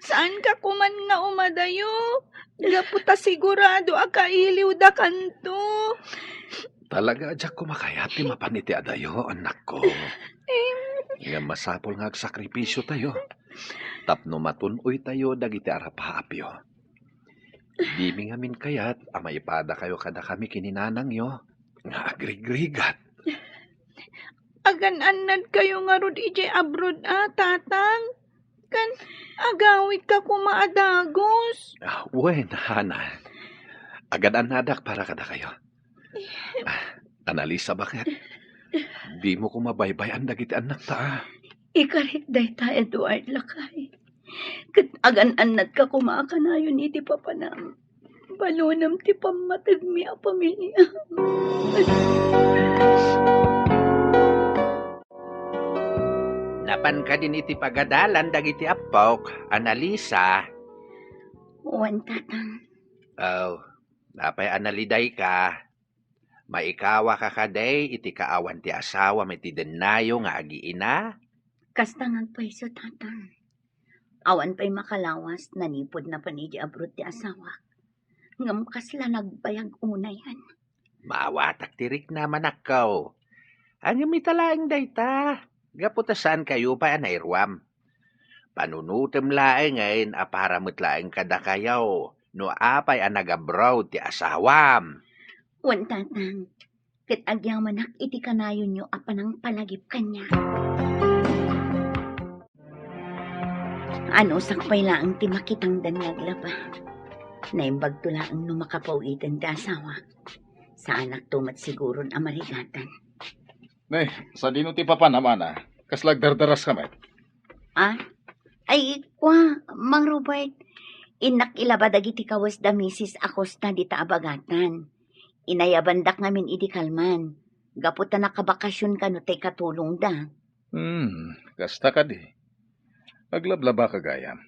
saanka koman nga umadayo, gapu ta sigurado a kailiwdakanto. Talaga a diak koma kayat ti mapan iti adayo, annakko. Em. Ngem masapul nga agsakripisiotayo tapno matun-oytayo dagiti arapaapyo. Dimi ngamin kayat a maipadakayo kadakami ken ni nanangyo nga agrigrigat. Agan-annadkayo ngarud idiay abroad a, Tatang? Ken agawidka koma a dagus. Ah, wen, Hana. Agan-annadak para kadakayo. Ah, Annalisa, baket? Dimo koma baybay-an dagiti annakta, a? Ikarik dayta, Edward, lakay. Ket agan-annadka koma a kanayon iti papanam. Balonem ti pammategmi a pamilya. Napan kadin iti pagadalan dagiti appok, Annalisa? Wen, Tatang. Oh, apay a nalidayka? Maikawaka kadi iti kaawan ti asawam iti dennayo nga agiina? Kasta nga agpayso, Tatang. Awan pay makalawas, nanipud napan idiay abroad ti asawak. Ngem kasla nagbayag unayen. Maawatak ti riknam, anakko. Ngem ita laeng dayta, gapu ta saankayo pay a nairuam. Panunotem laengen a para met laeng kadakayo no apay a nag-abroad ti asawam. Wen, Tatang, ket agyamanak iti kanayonyo a panangpalagip kaniak. Anusak pay laeng ti makitangdan nga aglaba. Naimbagto laeng no makapaw-iten ti asawak. Saanakto met siguron a marigatan. Ne, sadino ti papanam, Ana? Kasla agdardaraska met? Ah? Ay, kua, Mang Robert, innak ilaba dagiti kawes da Misis Acosta dita a bagatan. Inayabandak ngamin idi kalman, gapu ta nakabakasion kano tay katulongda. Hmm, kasta kadi. Aglablabaka gayam.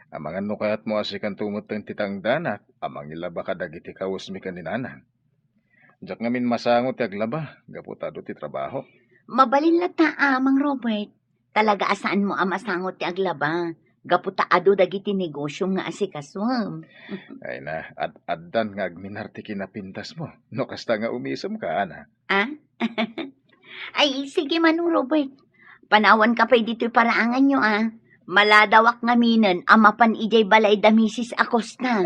Amangan no kayatmo a sikanto metten ti tangdanak a mangilaba kadagiti kawesmi ken ni Nanang. Diak ngamin masango ti aglaba gapu ta adu ti trabaho. Mabalin latta a, Mang Robert. Talaga a saanmo a masango ti aglaba gapu ta adu dagiti negosiom nga asikasuem. Ay na, ad-addan nga agminar ti kinapintasmo. No kasta nga umisemka, Ana. Ah? Ay, sige, Manong Robert. Panawanka pay ditoy paraanganyo, ah. Maladawak ngaminen a mapan idiay balay da Misis Acosta.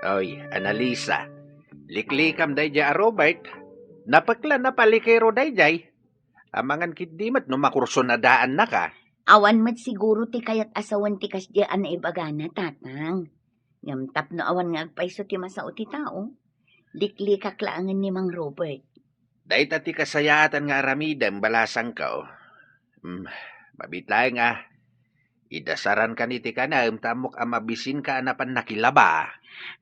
Oy, Annalisa, liklikam daydiay a Robert. Napekla, napalikero daydiay. Amangan ketdi met no makursunadaannaka. Awan met siguro ti kayat a sawen ti kasdiay a naibagana, Tatang. Ngem tapno awan nga agpayso ti masao ti tao, liklikak laengen ni Mang Robert. Dayta ti kasayaatan nga aramidem, balasangko. Mm, mabiit laeng a, idasarankan iti kanem ta ammok a mabisinka a napan nakilaba.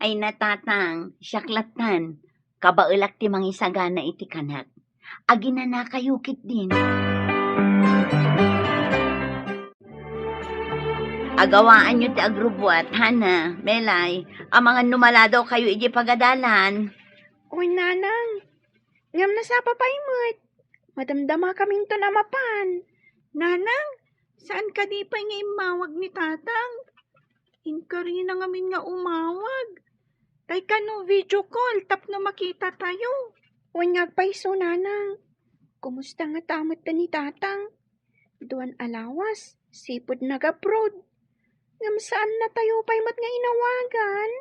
Ay na, Tatang, siak lattan. Kabaelak ti mangisagana iti kanak. Aginanakayo ketdin. Agawaanyo ti agrubbuat, Hana, Melay, amangan no maladawkayo idiay pagadalan. Wen, Nanang. Ngem nasapa pay met. Madamdamakaminton a mapan. Nanang, saan kadi pay nga immawag ni Tatang? Inkarina ngamin nga umawag. Tay kano video call tapno makitatayo. Wen nga agpayso, Nanang. Kumusta ngata met ni Tatang? Duan a lawas, sipud nag-abroad. Ngem saannatayo pay met nga inawagan.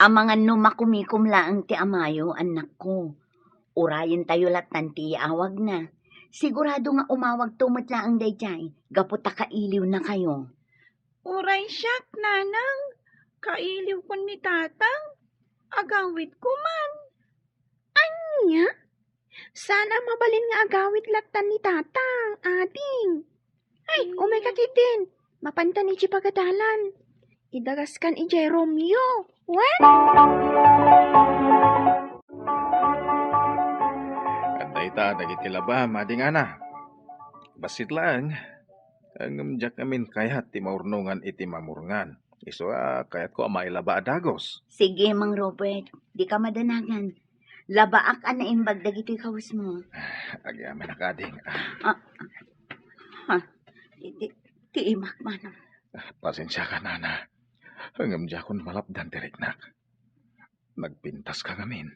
Amangan no makumikom laeng ti amayo, annakko. Urayentayo lattan ti iawagna. Sigurado nga umawagto met laeng daydiay, gapu ta kailiwnakayo. Uray siak, Nanang, kailiwkon ni Tatang, agawidko man. Ania? Saan a mabalin nga agawid lattan ni Tatang, ading? Ay, umayka ketdin. Mapantan idiay pagadalan. Idagaskan idiay Romeo. Wen? Adda ita dagiti labam, ading Ana. Bassit laeng, ngem diak ngamin kayat ti maurnongan iti mamurngan. Isu a kayatko a mailaba a dagus. Sige, Mang Robert, dika madanagan. Labaak a naimbag dagitoy kawesmo. Agyamanak, ading. Ah, ha? Ti, ti, ti imak manang. Pasensiakan, Ana. Ngem diakon malapdan ti riknak. Nagpintaska ngamin.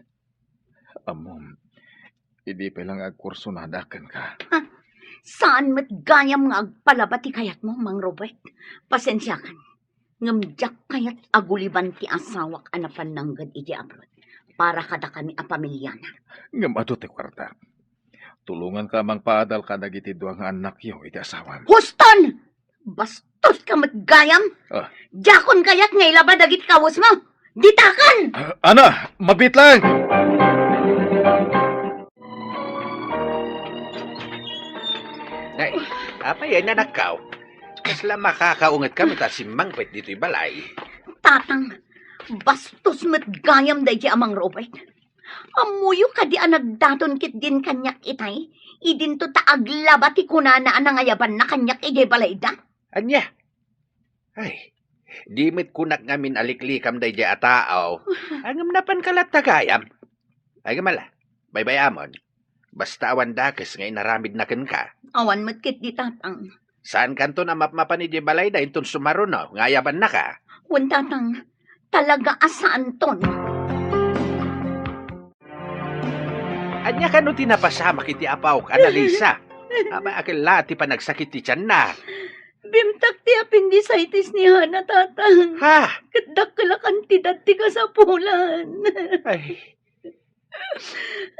Ammom, idi pay la nga agkursunadaak kenka. Ah, saan met gayam nga agpalaba ti kayatmo, Mang Robert. Pasensiakan. Ngem diak kayat a guliban ti asawak a napan nanggad idiay abroad para kadakami a pamiliana. Ngem adu ti kuarta. Tulonganka a mangpaadal kadagiti dua nga annakyo iti asawam. Huston! Bastoska met gayam! Ah. Diakon kayat nga ilaba dagiti kawesmo! Ditakan! Ah, Ana, mabiit laeng! Nay, apay a nanakkaw? Kasla makakaunget kami ta simmangpet ditoy balay. Tatang, bastos met gayam daydi a Mang Robert. Ammoyo kadi a nagdaton ketdin kaniak itay, idinto ta aglaba ti kunana a nangayabanna kaniak idiay balayda? Ania? Ay, di met kunak ngamin a liklikam daydiay a tao. Ngem napanka latta gayam. Ay, ngem ala, baybay-amon. Basta awan dakes nga inaramidna kenka. Awan met ketdi, Tatang. Saankanton a mapmapan idiay balayda inton sumaruno nga ayabannaka? Wen, Tatang, talaga a saanton. Ania kano ti napasamak iti apawk, Annalisa? Apay a ket la ti panagsakit ti tianna? Bimtak ti appendicitis ni Hana, Tatang. Ha? Ket dakkel a kantidad ti kasapulan. Ay.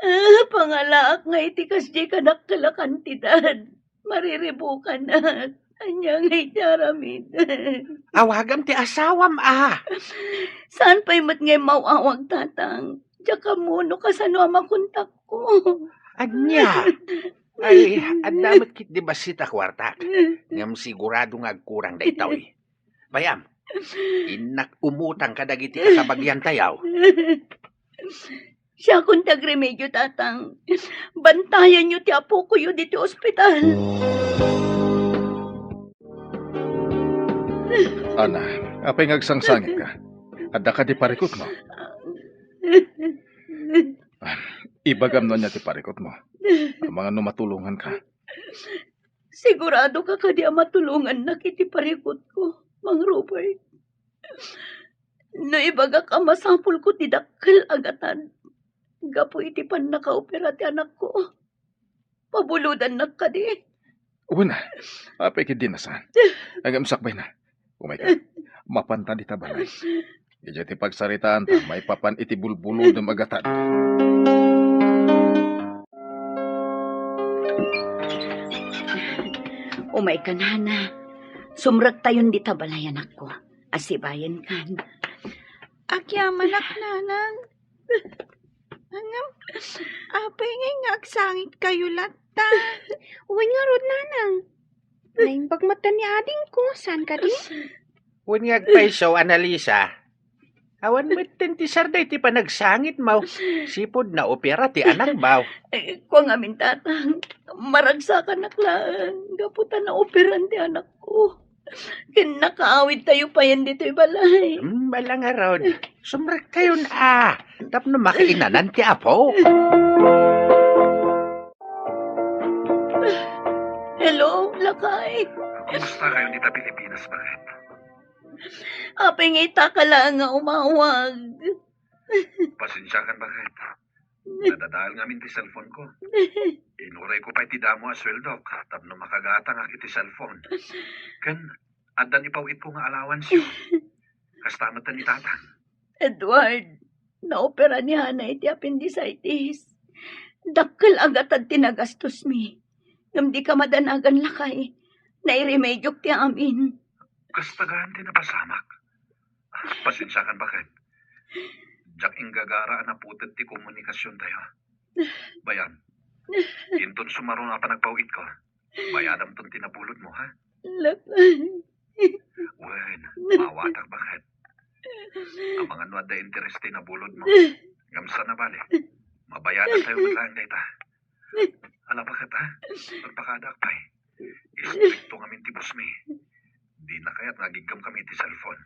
Ah, pangalaak nga iti kasdiay kadakkel a kantidad. Mariribukanak. Ania ngay ti aramid? Awagam ti asawam a. Saan pay met ngay maw-awag, Tatang? Diak ammo no kasano a makontakko. Ania? Ay, adda met ketdi bassit a kuartak. Ngem sigurado nga agkurang daytoy. Bayam, innak umutang kadagiti kakabagiantayo. Siakon ti agremedio, Tatang. Bantayanyo ti apokoyo ditoy ospital. Ana, apay nga agsangsangitka? Adda kadi parikutmo? Ah, ibagam no ania ti parikutmo. Amangan no matulonganka. Sigurado ka kadi a matulongannak iti parikutko, Mang Robert? No ibagak a masapulko ti dakkel a gatad gapu iti pannakaopera ti anakko, pabulodannak kadi? Wen, apay ketdi a saan. Ngem sakbayna. Umayka. Mapanta dita balay. Idiay ti pagsaritaanta maipapan iti bulbulodem a gatad. Umayka, Nana. Sumrektayon dita balay, anakko. Asibayenkan. Agyamanak, Nanang. Ngem, apay ngay nga agsangitkayo latta? Wen ngarud, Nanang. Naimbag met ni adingko, saan kadi? Wen nga agpayso, Annalisa. Awan metten ti sarday ti panagsangitmo. Sipud naopera ti anakmo. Eh, kua ngamin, Tatang, maragsakanak laeng gapu ta naoperan ti anakko. Ken nakaawidtayo payen ditoy balay. Hmm, ala ngarud. Sumrektayon a tapno makiinanan ti Apo. Hello, lakay. Kumusta kayo dita Pilipinas, Baket? Apay nga ita ka laeng nga umawag. Pasensiakan, Baket. Nadadael ngamin ti cellphone ko. Inuray ko pay ti damo a sueldok tapno makagatangak iti cellphone. Ken addan ipaw-itko nga allowance yo. Kasta met ni Tatang. Edward, naopera ni Hana iti appendicitis. Dakkel a gatad ti nagastosmi. Ngem dika madanagan, lakay. Nairemedyok ti amin. Kasta gayam ti napasamak. Pasensiakan, Baket. Diak inggagara a naputet ti komunikasiontayo. Bayan, inton sumaruno a panagpaw-itko, bayadamton ti nabulodmo, ha? Lakay. Wen, maawatak, Baket. Amangan no adda interes ti nabulodmo. Ngem saan a bale, mabayadatayo met laeng dayta. Ala, Baket, ha? Agpakadaak pay. Istrikto ngamin ti bossmi. Dina kayat nga agiggam kami iti cellphone.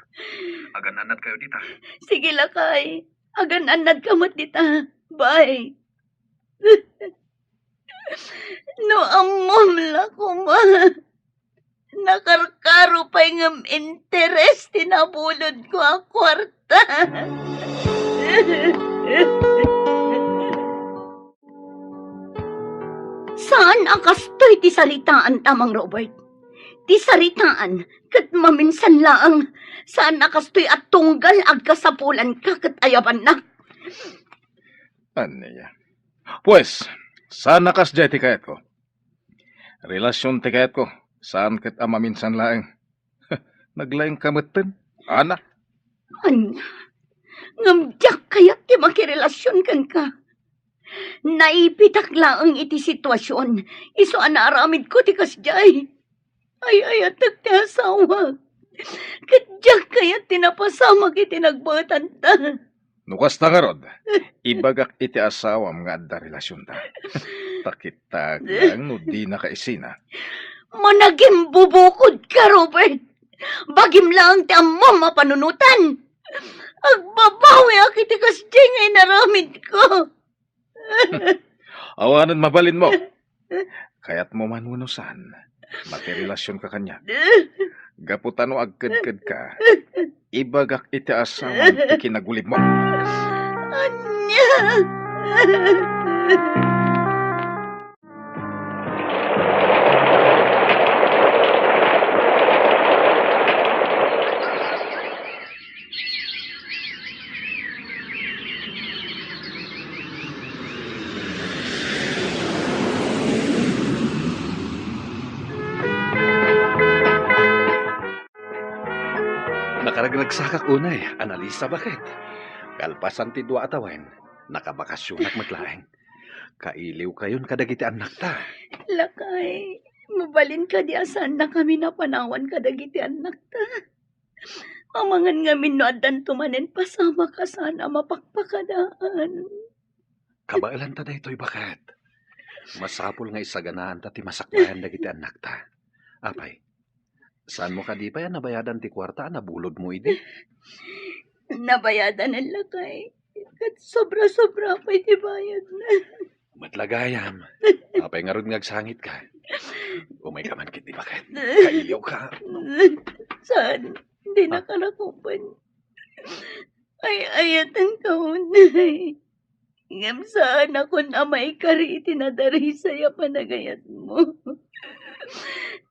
Agan-annad kayo dita. Sige, lakay. Agan-annad ka met dita. Bye. No ammom la koma, nakarkaro pay ngem interes ti nabulodko a kuarta. Saan a kastoy ti saritaanta, Mang Robert. Ti saritaan ket maminsan laeng. Saan a kastoy a tunggal agkasapulanka ket ayabannak. Ania? Pues, saan a kasdiay ti kayatko. Relasion ti kayatko, saan ket a maminsan laeng. Naglaingka metten, Ana. Ania? Ngem diak kayat ti makirelasion kenka. Naipitak laeng iti situasion, isu a naaramidko ti kasdiay. Ay-ayatek ti asawak. Ket diak kayat ti napasamak iti nagbaetanta. No kasta ngarud, ibagak iti asawam nga adda relasionta. Takittak lang no dinaka isina. Managimbubukodka, Robert. Bagim laeng ti ammom a panunotan. Agbabawiak iti kasdiay nga inaramidko. Awanen mabalinmo. Kayatmo man wenno saan, makirelasionka kaniak. Gapu ta no agkedkedka, ibagak iti asawam ti kinagulibmo. Ania? Nakaragragsakak unay, Annalisa, Baket. Kalpasan ti dua a tawen, nakabakasionak met laeng. Kailiwkayon kadagiti annakta. Lakay, mabalin kadi a saannakami a panawan kadagiti annakta? Amangan ngamin no addanto manen pasamak a saan a mapakpakadaan. Kabaelanta daytoy, Baket. Masapul nga isaganaanta ti masakbayan dagiti annakta. Apay, Saanmo kadi pay a nabayadan ti kuarta a nabulodmo idi? Nabayadanan lakay. Ket sobra-sobra pay ti bayadna. Met la gayam. Apay ngarud nga agsangitka? Umayka man ketdi baket. Kailiwka. Saan? Dinaka rakupen. Ay-ayatenka unay. Ngem saanakon a maikari iti nadarisay a panagayatmo.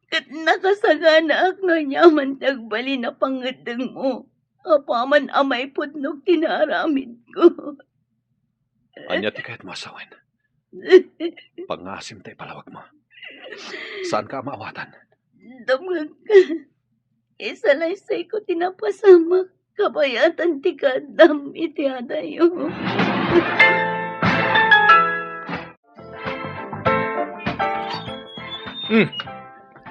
Ket nakasaganaak no aniaman ti agbalin a pangngeddengmo apaman a maipudno ti naaramidko. Ania ti kayatmo a sawen? Pangngaasim ta ipalawagmo. Saanka a maawatan. Dumngegka. Isalaysayko ti napasamak. Kabayatan ti kaaddam iti adayo. Hmm.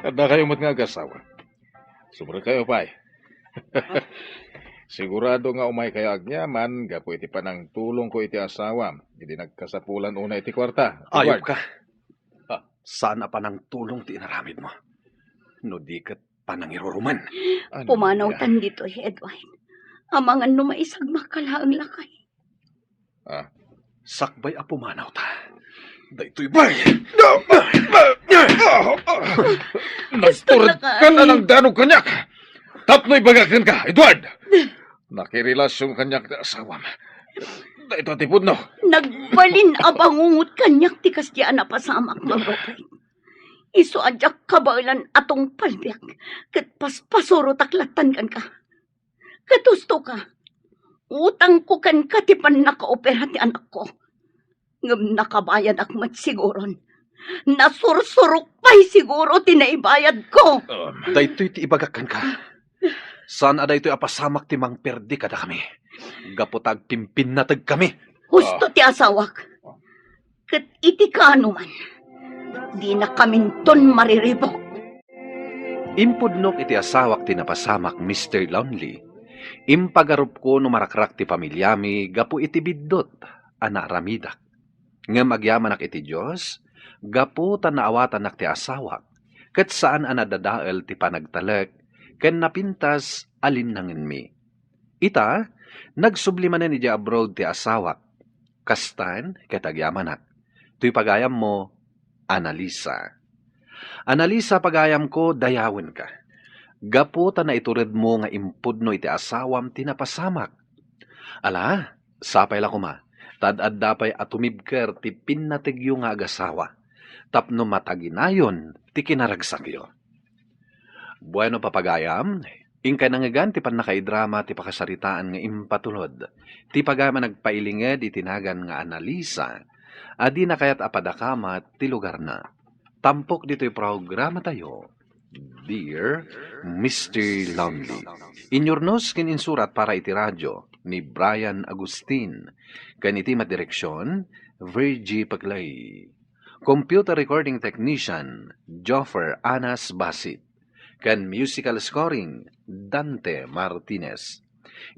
Adda kayo met nga agasawa. Sumrek kayo pay. Sigurado nga umay kayo agyaman gapu iti panangtulongko iti asawam idi nagkasapulan unay iti kuarta. Ayop ka. Ha? Saan a panangtulong ti inaramidmo? No di ket panangiruruman. Ano Pumanawtan ditoy, Edward. Amangan no maisagmakka laeng lakay. Ah, sakbay a pumanawta. Daytoy bay! Nagtured ka na ng danog kaniak! Tapno ibagak kenka, Edward! Nakirelasyong kaniak ti asawam. Daytoy ti pudno. Nagbalin a bangungot kaniak ti kasdi a napasamak, Mang Robert. Isu a diak kabaelan a tungpal biag, ket paspasurotak lattan kenka. Ket husto ka, utangko kenka ti pannakaopera ti anakko. Ngem nakabayadak met siguron. Nasursurok pay siguro ti naibayadko. Um, Daytoy ti ibagak kenka. Saan a daytoy a pasamak ti mangperdi kadakami. Gapu ta agpimpinnategkami. Husto ti asawak. Ket iti kaano man, dinakaminton mariribuk. Impudnok iti asawak ti napasamak, Mister Lonely. Impagarupko no marakrak ti pamilyami gapu iti biddut a naaramidak. Ngem agyamanak iti Dios, gapu ta naawatannak ti asawak, ket saan a nadadael ti panagtalek ken napintas a linnangenmi. Ita, nagsubli manen idiay abroad ti asawak. Kastan ket agyamanak. Toy pagayammo, Annalisa. Annalisa, pagayamko, dayawenka. Gapu ta naituredmo nga impudno iti asawam ti napasamak. Ala, sapay la koma, ta ad-adda pay a tumibker ti pinnategyo nga agasawa, tapno mataginayon ti kinaragsakyo. Bueno, papagayam, inkay nangngegan ti pannakaidrama ti pakasaritaan nga impatulod. Ti pagayam a nagpailinged iti nagan nga Annalisa, a dina kayat a padakamat ti lugarna. Tampok ditoy programatayo, Dear Mister Lonely. Inyurnos ken insurat para iti radio ni Brian Agustin, ken iti madireksion, Virgie Paclay. Computer recording technician, Joffer Anas Basit. Ken musical scoring, Dante Martinez.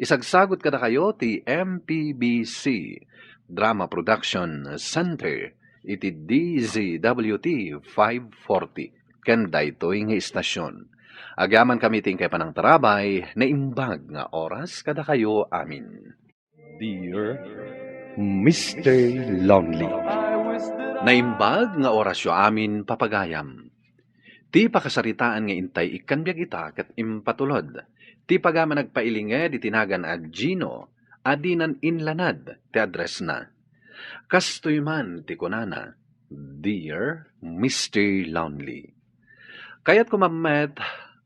Isagsagut kadakayo ti M P B C Drama Production Center iti D Z W T five forty ken daytoy nga istasyon. Agyamankami ti inkay panangtarabay, naimbag nga oras kadakayo amin. Dear Mister Lonely. Naimbag nga orasyo amin, papagayam. Ti pakasaritaan nga intay ikkan biag ita ket impatulod. Ti pagayam a nagpailinged iti nagan a Gino a dinan inlanad ti addressna. Kastoy man ti kunana, Dear Mister Lonely. Kayatko man met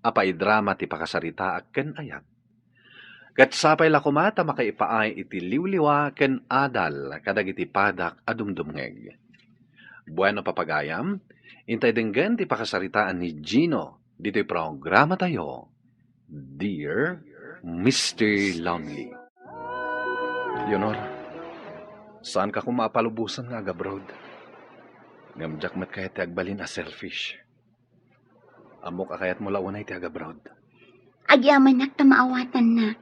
a paidrama ti pakasaritaak ken ayat. Ket sapay la koma ta makaipaay iti liwliwa ken adal kadagiti padak a dumdumngeg. Bueno, papagayam, intay denggen ti pakasaritaan ni Gino ditoy programatayo, Dear Mister Lonely. Leonor, saanka koma a palubosan nga agabroad. Ngem diak met kayat ti agbalin a selfish. Ammok a kayatmo la unay ti agabroad. Agyamanak ta maawatanna.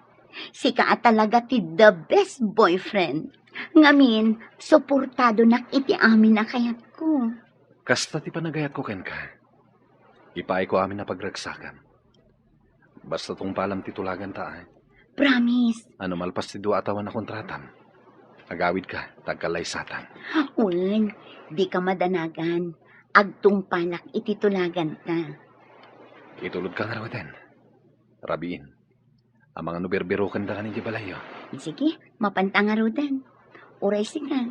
Sika a talaga ti the best boyfriend. Ngamin, suportadonak iti amin a kayatko. Kasta ti panagayatko kenka. Ipaayko amin a pagragsakam. Basta tungpalam ti tulaganta, a. Promise. Ano malpas ti dua a tawen a kontratam, agawidka, ta agkallaysatan. Wen, dika madanagan. Agtungpalak iti tulaganta. Itulodka ngaruden. Rabiin. Amangan no birbirokendaka iti balayyo. Sige, mapanta ngaruden. Uray sika,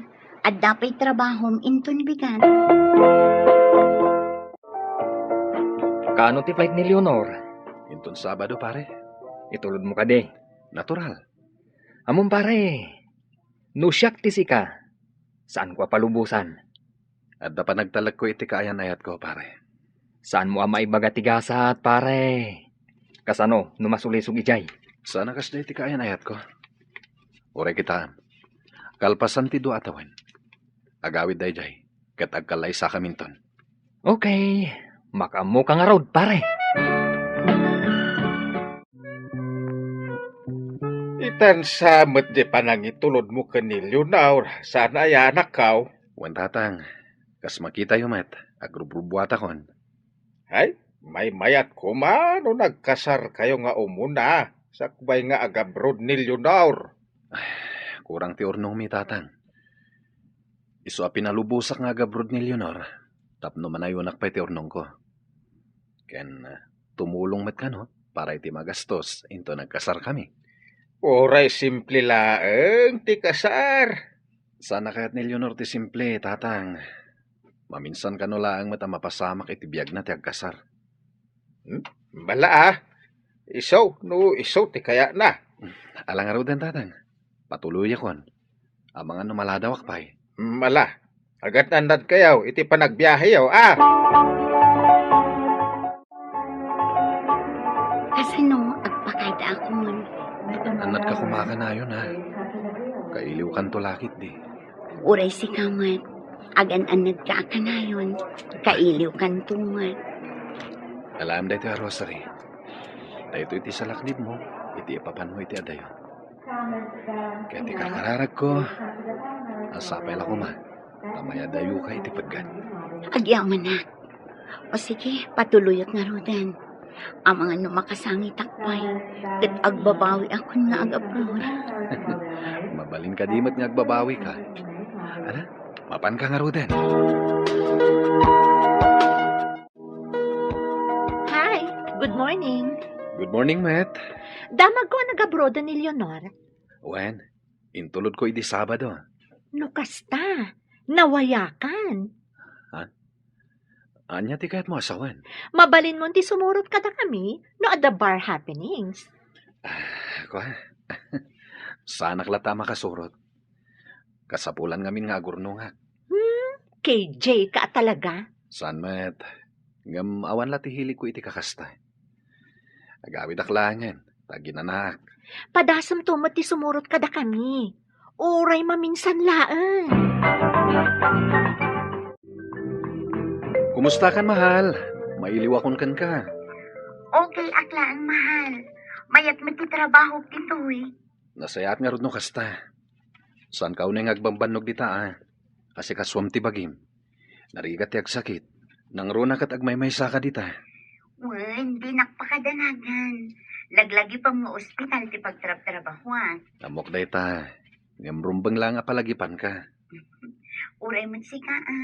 adda pay trabahom inton bigat. Kaano ti flight ni Leonor? Inton Sabado, pare. Itulodmo kadi? Natural. Ammom, pare, no siak ti sika, saanko a palubosan. Adda panagtalekko iti kaayan-ayatko, pare. Saanmo a maibaga ti gasat, pare. Kasano no masulisog idiay? Saan a kasdiay ti kaayan-ayatko. Uray kitaem, kalpasan ti dua a tawen, agawid daydiay, ket agkallaysakaminton. Okay, makaammoka ngarud, pare. Itan sa met di panangitulodmo ken ni Leonor, saan a anakkaw? Wen, tatang, kas makitayo met, agrubrubuatakon. Ay, maymayat koma no nagkasarkayo nga umuna, sakbay nga agabrod ni Leonor. Ay, kurang ti urnongmi, tatang. Isu a pinalubosak nga agabrod ni Leonor, tapno manayonak pay ti urnongko. Ken, ah, tumulong met kano para iti magastos inton nagkasarkami. Uray simple laeng ti kasar. Saan a kayat ni Leonor ti simple, tatang. Maminsan kano laeng met a mapasamak iti biagna ti agkasar. Hmm? Bala, ah. Isu, no isu ti kayatna. Ala ngaruden, tatang. Patuloyakon. Amangan no maladawak pay. Mala, agan-annadkayo iti panagbiaheyo, a? Kasano agpakadaakon? Annadka koma a kanayon, a? Kailiwkanto la ketdi. Uray sika met, agan-annadka a kanayon, kailiwkanto met. Alaem daytoy a rosary. Daytoy ti salaknibmo iti ipapanmo iti adayo. Ket ti karkararagko, a sapay la koma ta mayadayoka iti peggat. Agyamanak. O sige, patuloyak ngaruden. Amangan no makasangitak pay, ket agbabawiakon nga agabrod. Mabalin kadi met nga agbabawika. Ala, mapanka ngaruden. Hi, good morning. Good morning, met. Damagko a nagabroda ni Leonor. Wen, intulodko idi Sabado. No kasta, nawayakan. Ha? Ania ti kayatmo a sawen? Mabalinmon ti sumurot kadakami no adda bar happenings. Ah, kua, saanak latta a makasurot. Kasapulan ngamin nga agurnongak. Hmm, K J ka a talaga. Saan met? Ngem awan la ti hiligko iti kakasta. Agawidak laengen, ta aginanaak. Padasemto met ti sumurot kadakami. Uray maminsan laeng. Kumustakan, mahal? Mailiwakon kenka. Okay ak laeng, mahal. Mayat met ti trabaho ditoy. Nasayaat ngarud no kasta. Saanka unay nga agbambannog dita, a? Asikasuam ti bagim. Narigat ti agsakit. Nangruna ket agmaymaysaka dita. Wen, dinak pakadanagan. Laglagipem nga ospital ti pagtrabtrabahoak. Ammok dayta. Ngem rumbeng laeng a palagipanka. Uray met sika, a.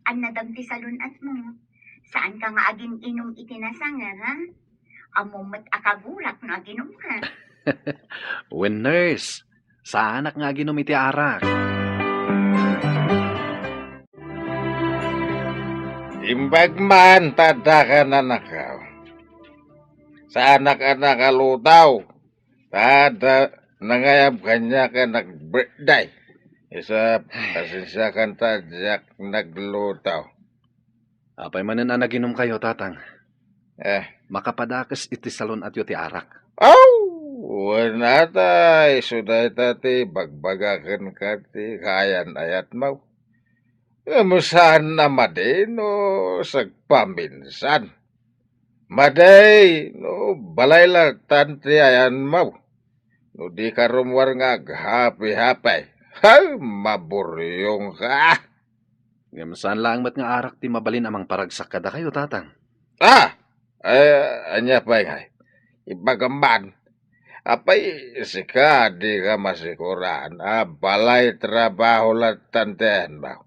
Annadam ti salun-atmo. Saanka nga agin-inum iti nasanga, ha? Ammom met a kagurak no aginumka. Wen, nurse, saanak nga aginum iti arak. Imbag man ta adda ka nanakaw. Saanak a nakalutaw. Ta adda nangayab kaniak a nag-birthday. Isu, pasensiakan ta diak naglutaw. Apay manen a naginumkayo, Tatang? Eh. Makapadakes iti salun-atyo ti arak. Aw! Wen, ata, isu dayta ti bagbaga kenka ti kaayan-ayatmo. Ngem saan a madi no sagpaminsan. Madi no balay latan ti ayanmo. No dika rummuar nga aghapi-hapi. Hay, maburyongka! Ngem saan laeng met nga arak ti mabalin a mangparagsak kadakayo, Tatang. Ah! Ay, ania pay ngay? Ibagam man, apay, sika, dika masikuran a balay trabaho latta ti ayanmo?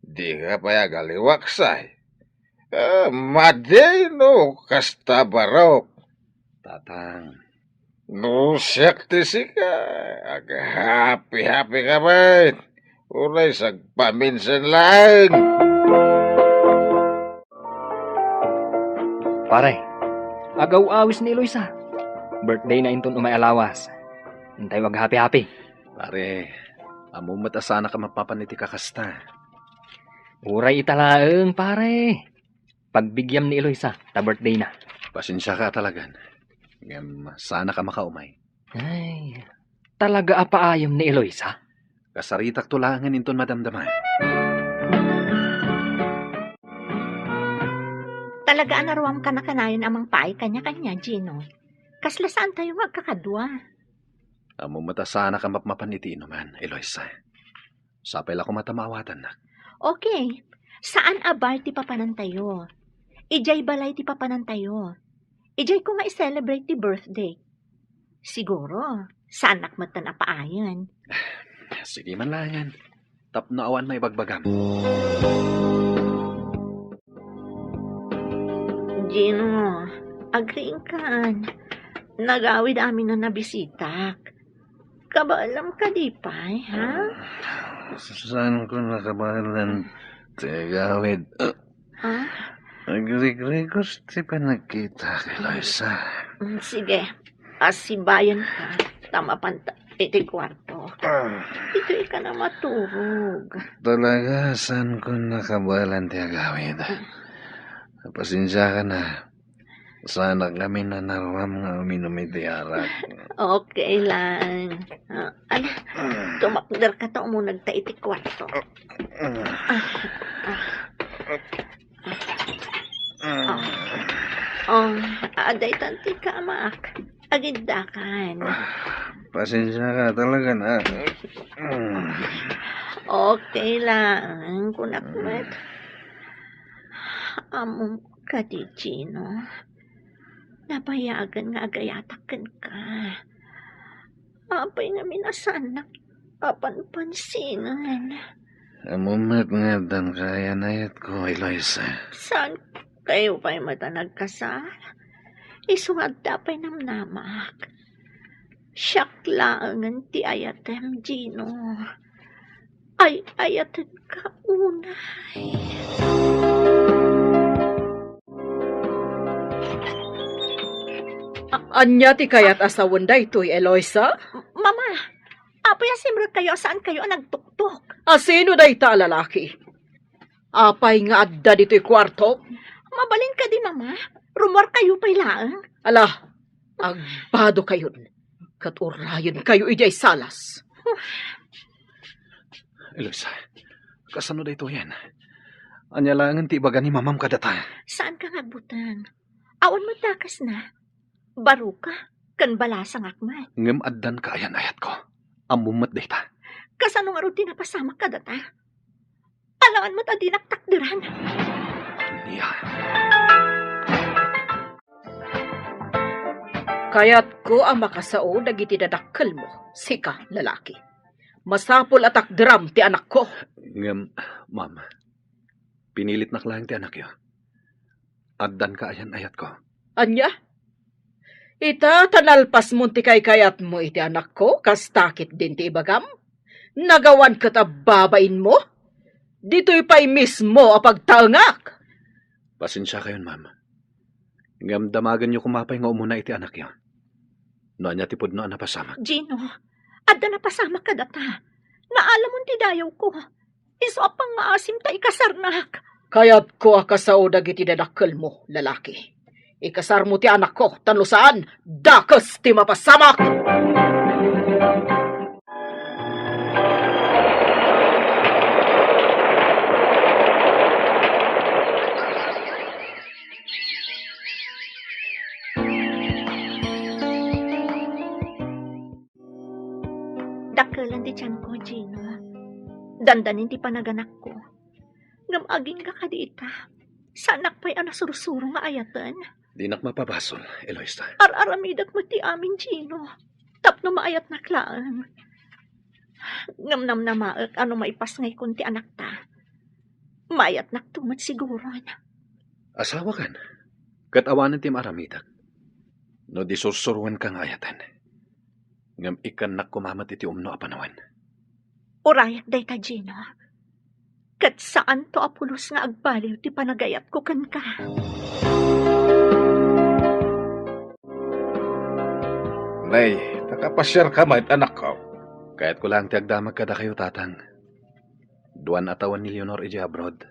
Dika pay agaliwaksay? Ah, madi no kasta barok. Tatang. No siak ti sika, aghappy-happy ka met. Uray sagpaminsan laeng. Pare, agaw-awis ni Eloisa. Birthday na inton umay a lawas. Intayo aghappy-happy. Pare, ammom met a saanak a mapapan iti kakasta. Uray ita laeng, pare. Pagbigyam ni Eloisa ta birthday na. Pasensiaka talagan. Ngem saanak a makaumay. Ay, talaga a paayam ni Eloisa? Kasaritakto laengen inton madamdama. Talaga a naruam kanayon a mangpaay kaniakania, Gino. Kasla saantayo nga agkakadua. Ammom met a saanak a mapmapan iti inuman, Eloisa. Sapay la koma ta maawatannak. Okay. Saan a bar ti papanantayo. Idiay balay ti papanantayo. Idiay koma i-celebrate ti birthday. Siguro, saanak metten a paayen. Sige man laengen. Tapno awan maibagbagam. Gino, agriingkan. Nagawid amin a nabisitak. Kabaelam kadi pay, ha? Saanko nakabaelan ti agawid. Ah? Agrigrigos ti panagkitak, Eloisa. Mm, sige. Asibayan ka, ta mapanta iti kuarto. Ah. Ditoy ka na maturog. Talaga, saanko nakabaelan ti agawid. Pasensiaka na. Saanak ngamin a naruam nga uminum iti arak. Okay lang. Ah, ala, tumakder ka ta umuneg ta iti kuarto. Ah, ah. Oh, adda itan ti kamaak. Agiddakan. Pasensiaka talaga na. Okay lang, kunak met. Ammom kadi, Gino. Nabayagan nga agayatak kenka. Apay ngamin a saanak a panpansinan? Ammom met nga addan ka ayan ayatko, Eloisa. Saan kayo pay met a nagkasar? Isu nga adda pay namnamak. Siak laengen ti ayatem, Gino. Ay-ayatenka unay. A-, ania ti kayat a sawen daytoy, Eloisa? Mama, apay a simrekkayo a saankayo a nagtuktok? A sino dayta a lalaki? Apay nga adda ditoy kuarto? Mabalin kadi, Mama? Rummuarkayo pay laeng? Ala, agbadokayon, ket urayenkayo idiay salas. Eloisa, kasano daytoyen? Ania laengen ti ibaga ni Mamam kadata? Saanka nga agbuteng. Awan met dakesna. Baroka, ken balasangak met. Ngem addan ka ayan ayatko. Ammom met dayta. Kasano ngarud ti napasamak kadata? Alangan met a dinak takderan. Ania? Kayatko a makasao dagiti dadakkelmo, sika, lalaki. Masapul a takderam ti anakko. Ngem, ma'am, pinilitnak laeng ti anakyo. Addan ka ayan ayatko. Ania? Ita, ta nalpasmon ti kaykayatmo iti anakko, kasta ketdin ti ibagam? Nagawan ket a babainmo? Ditoy pay mismo a pagtaengak! Pasensiakayon, ma'am. Ngem damagenyo koma pay nga umuna iti anakyo. No ania ti pudno a napasamak. Gino, adda napasamak kadata. Naalamon ti dayawko. Isu a pangngaasim ta ikasarnak. Kayatko a kasao dagiti dadakkelmo, lalaki. Ikasarmo ti anakko, ta no saan, dakes ti mapasamak! Dakkelan ti tianko, Gino. Dandanin ti panaganakko. Ngem agingga kadi ita, saanak pay a nasursuro nga ayaten. Dinak mapabasol, Eloisa. Ar-aramidek met ti amin, Gino. Tapno maayatnak laeng. Ngem namnamaek a no maipasngayko ti anakta, maayatnakto met siguron. Asawakan, ket awanen ti maaramidek. No di sursuroenka nga ayaten. Ngem ikkannak koma met iti umno a panawen. Urayak dayta, Gino. Ket saanto a pulos nga agbaliw ti panagayatko kenka. Nay, nakapasiarka met, anakko? Kayatko laeng ti agdamag kadakayo, Tatang. Duan a tawen ni Leonor idiay abroad.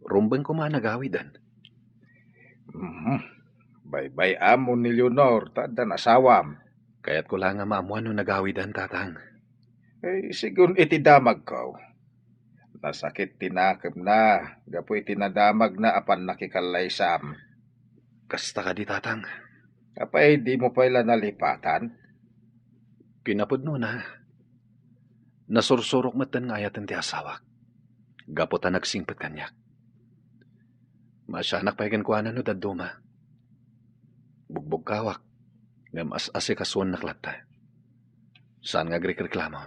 Rumbeng koma a nagawiden. Mhm. Baybay-am ni Leonor, ta addan asawam. Kayatko laeng nga maammoan no nagawiden, Tatang. Eh, sigun iti damagko. Nasakit ti nakemna gapu iti nadamagna a pannakikallaysaam. Kasta kadi, Tatang? Apay, dimo pay la nalipatan? Kinapudnona, nasursurok metten nga ayaten ti asawak. Gapu ta nagsingpet kaniak. Maasianak pay kenkuana no dadduma. Bugbugkawak, ngem as-asikasuennak latta. Saan nga agrikreklamo.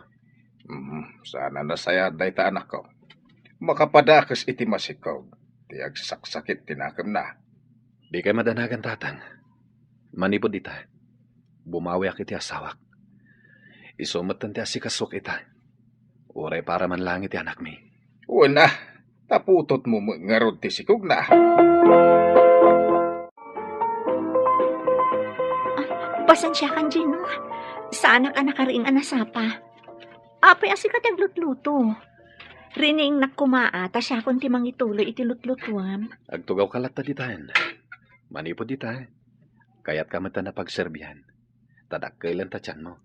Mhm, saan a nasayaat dayta, anakko. Makapadakes iti masikog ti agsaksakit ti nakemna. Dikay madanagan, Tatang. Manipud ita, bumawiak iti asawak. Isu metten ti asikasuek ita. Uray para man laeng iti anakmi. Wen a, ta putotmo met ngarud ti sikogna. Ah, pasensiakan, Gino. Saanak a nakariing a nasapa. Apay a sika ti aglutluto? Riniingnak koma a ta siakon ti mangituloy iti lutlutuam. Agtugawka latta ditayen. Manipud ita, kayatka met a napagserbian. Ta dakkelen ta tianmo.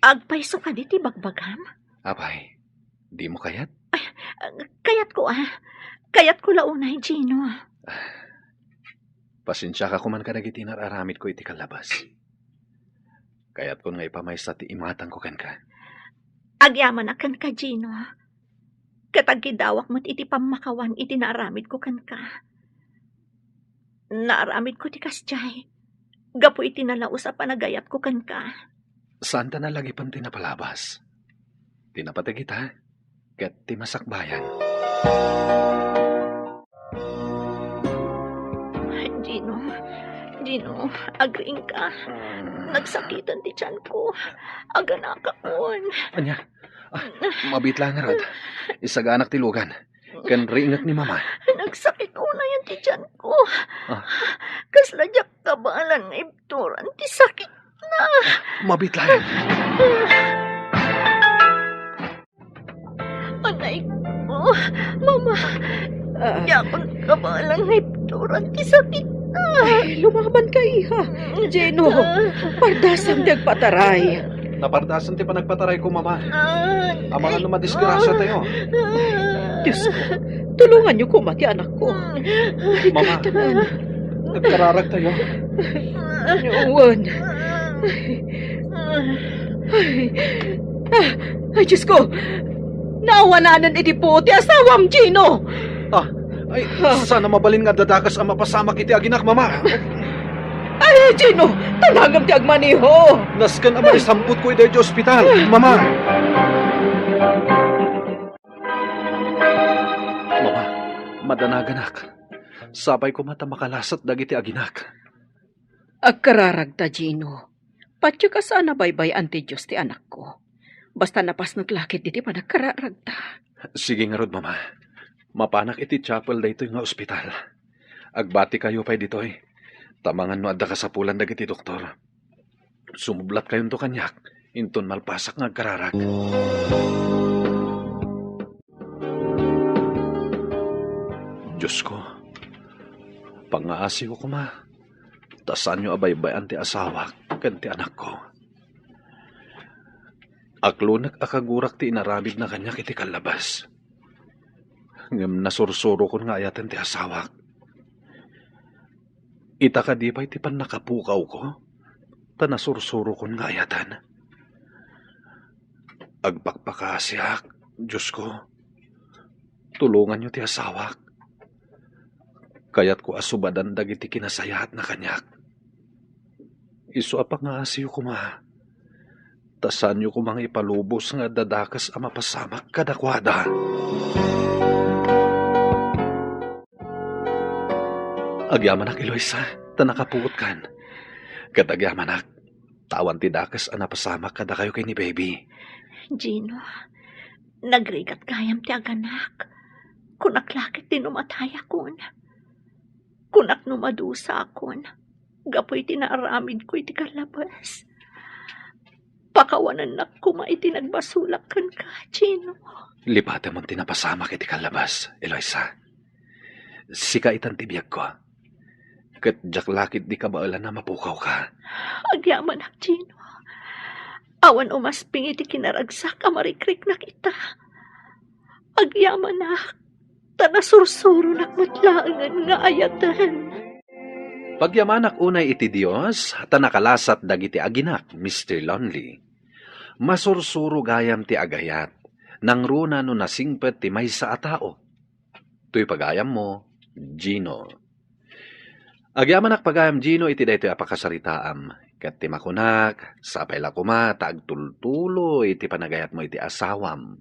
Agpayso kadi ti bagbagam? Apay, dimo kayat? Ay, kayatko a. Kayatko la unay, Gino. Pasensiaka koman kadagiti nar-aramidko iti kallabas. Kayatkon nga ipamaysa ti imatangko kenka. Agyamanak kenka, Gino. Ket agkidawak met iti pammakawan iti naaramidko kenka. Naaramidko ti kasdiay gapu iti nalaus a panagayatko kenka. Saanta nalagipen ti napalabas, ti napateg ita, ket ti masakbayan. Gino, Gino, agriingka. Nagsakiten ti tianko. Aganakakon. Ania? Ah, mabiit laeng ngarud. Isaganak ti lugan. Ken riingek ni Mama. Nagsakit unayen ti tianko. Ah. Kasla diak kabaelan nga ibturan ti sakitna. Mabiit laeng. Anay ko, Mama. Ah. Diakon kabaelan nga ibturan ti sakitna. Ay, lumabanka, iha. Gino, pardasam ti agpataray. Napardasam ti panagpatarayko, Mama. Amangan no madisgrasiatayo. Diosko, tulonganyo koma ti anakko. Mama, agkararagtayo. Wen. Ay, ah, ay, Diosko! Naawananen iti puot ti asawam, Gino! Ah, ay, ah, saan a mabalin nga adda dakes a mapasamak iti aginak, Mama? Ay, Gino! Tanagem ti agmaneho! Nasken a maisambutko idiay ospital, Mama! Mama, madanaganak. Sapay koma ta makalasat dagiti aginak. Agkararagta, Gino. Patiek a saan a baybay-an ti Dios ti anakko. Basta napasnek la ketdi ti panagkararagta. Sige ngarud, Mama. Mapanak iti chapel daytoy nga ospital. Agbatikayo pay ditoy. Ta amangan no adda kasapulan dagiti doktor. Sumublatkayonto kaniak, inton malpasak nga agkararag. Diosko, pangngaasiyo koma, ta saanyo a baybay-an ti asawak ken ti anakko. Aklonek a kagurak ti inaramidna kaniak iti kallabas. Ngem nasursurokon nga ayaten ti asawak. Ita kadi pay ti pannakapukawko, ta nasursurokon nga ayaten. Agpakpakaasiak, Diosko. Tulonganyo ti asawak. Kayatko a subadan dagiti kinasayaatna kaniak. Isu a pangaasiyo koma, ta saanyo koma nga ipalubos nga adda dakes a mapasamak kadakuada. Agyamanak, Eloisa, ta nakapuotkan. Ket agyamanak, ta awan ti dakes a napasamak kadakayo ken ni Baby. Gino, nagrigat gayam ti aganak. Kunak la ket ti numatayakon. Kunak no madusakon gapu iti naaramidko iti kallabes. Pakawanennak koma iti nagbasolak kenka, Gino. Lipatemon ti napasamak iti kallabes, Eloisa. Sika itan ti biagko. Ket diak la ketdi kabaelan a mapukawka. Agyamanak, Gino. Awan umasping iti kinaragsak a marikriknak ita. Agyamanak, ta nasursuronak met laengen nga ayaten. Pagyamanak unay iti Dios, ta nakalasat dagiti aginak, Mister Lonely. Masursuro gayam ti agayat, nangruna no nasingpet ti maysa a tao. Toy pagayammo, Gino. Agyamanak pagayam, Gino, iti daytoy a pakasaritaam, ket ti makunak, sapay la koma ta agtultuloy ti panagayatmo iti asawam.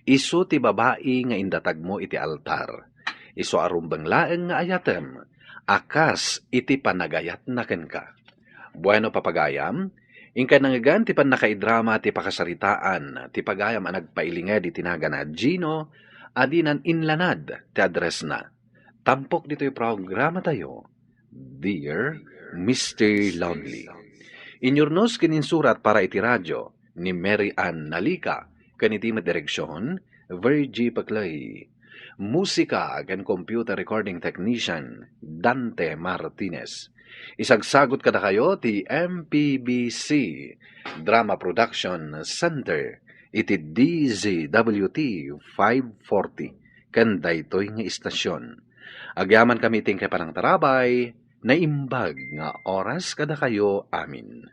Isu ti babai nga indatagmo iti altar. Isu a rumbeng laeng nga ayatem, a kas iti panagayatna kenka. Bueno, papagayam, inkay nangngegan ti pannakaidrama ti pakasaritaan ti pagayam a nagpailinged iti nagana Gino a dinan inlanad ti addressna. Tampok ditoy programatayo, Dear Mister Lonely. Inyurnos ken insurat para iti radio ni Mary Ann Nalica, ken iti met direksion, Virgie Paclay. Musika ken computer recording technician, Dante Martinez. Isagsagut kadakayo ti M P B C Drama Production Center iti D Z W T five forty ken daytoy nga istasyon. Agyamankami ti inkay panangtarabay, naimbag nga oras kadakayo amin.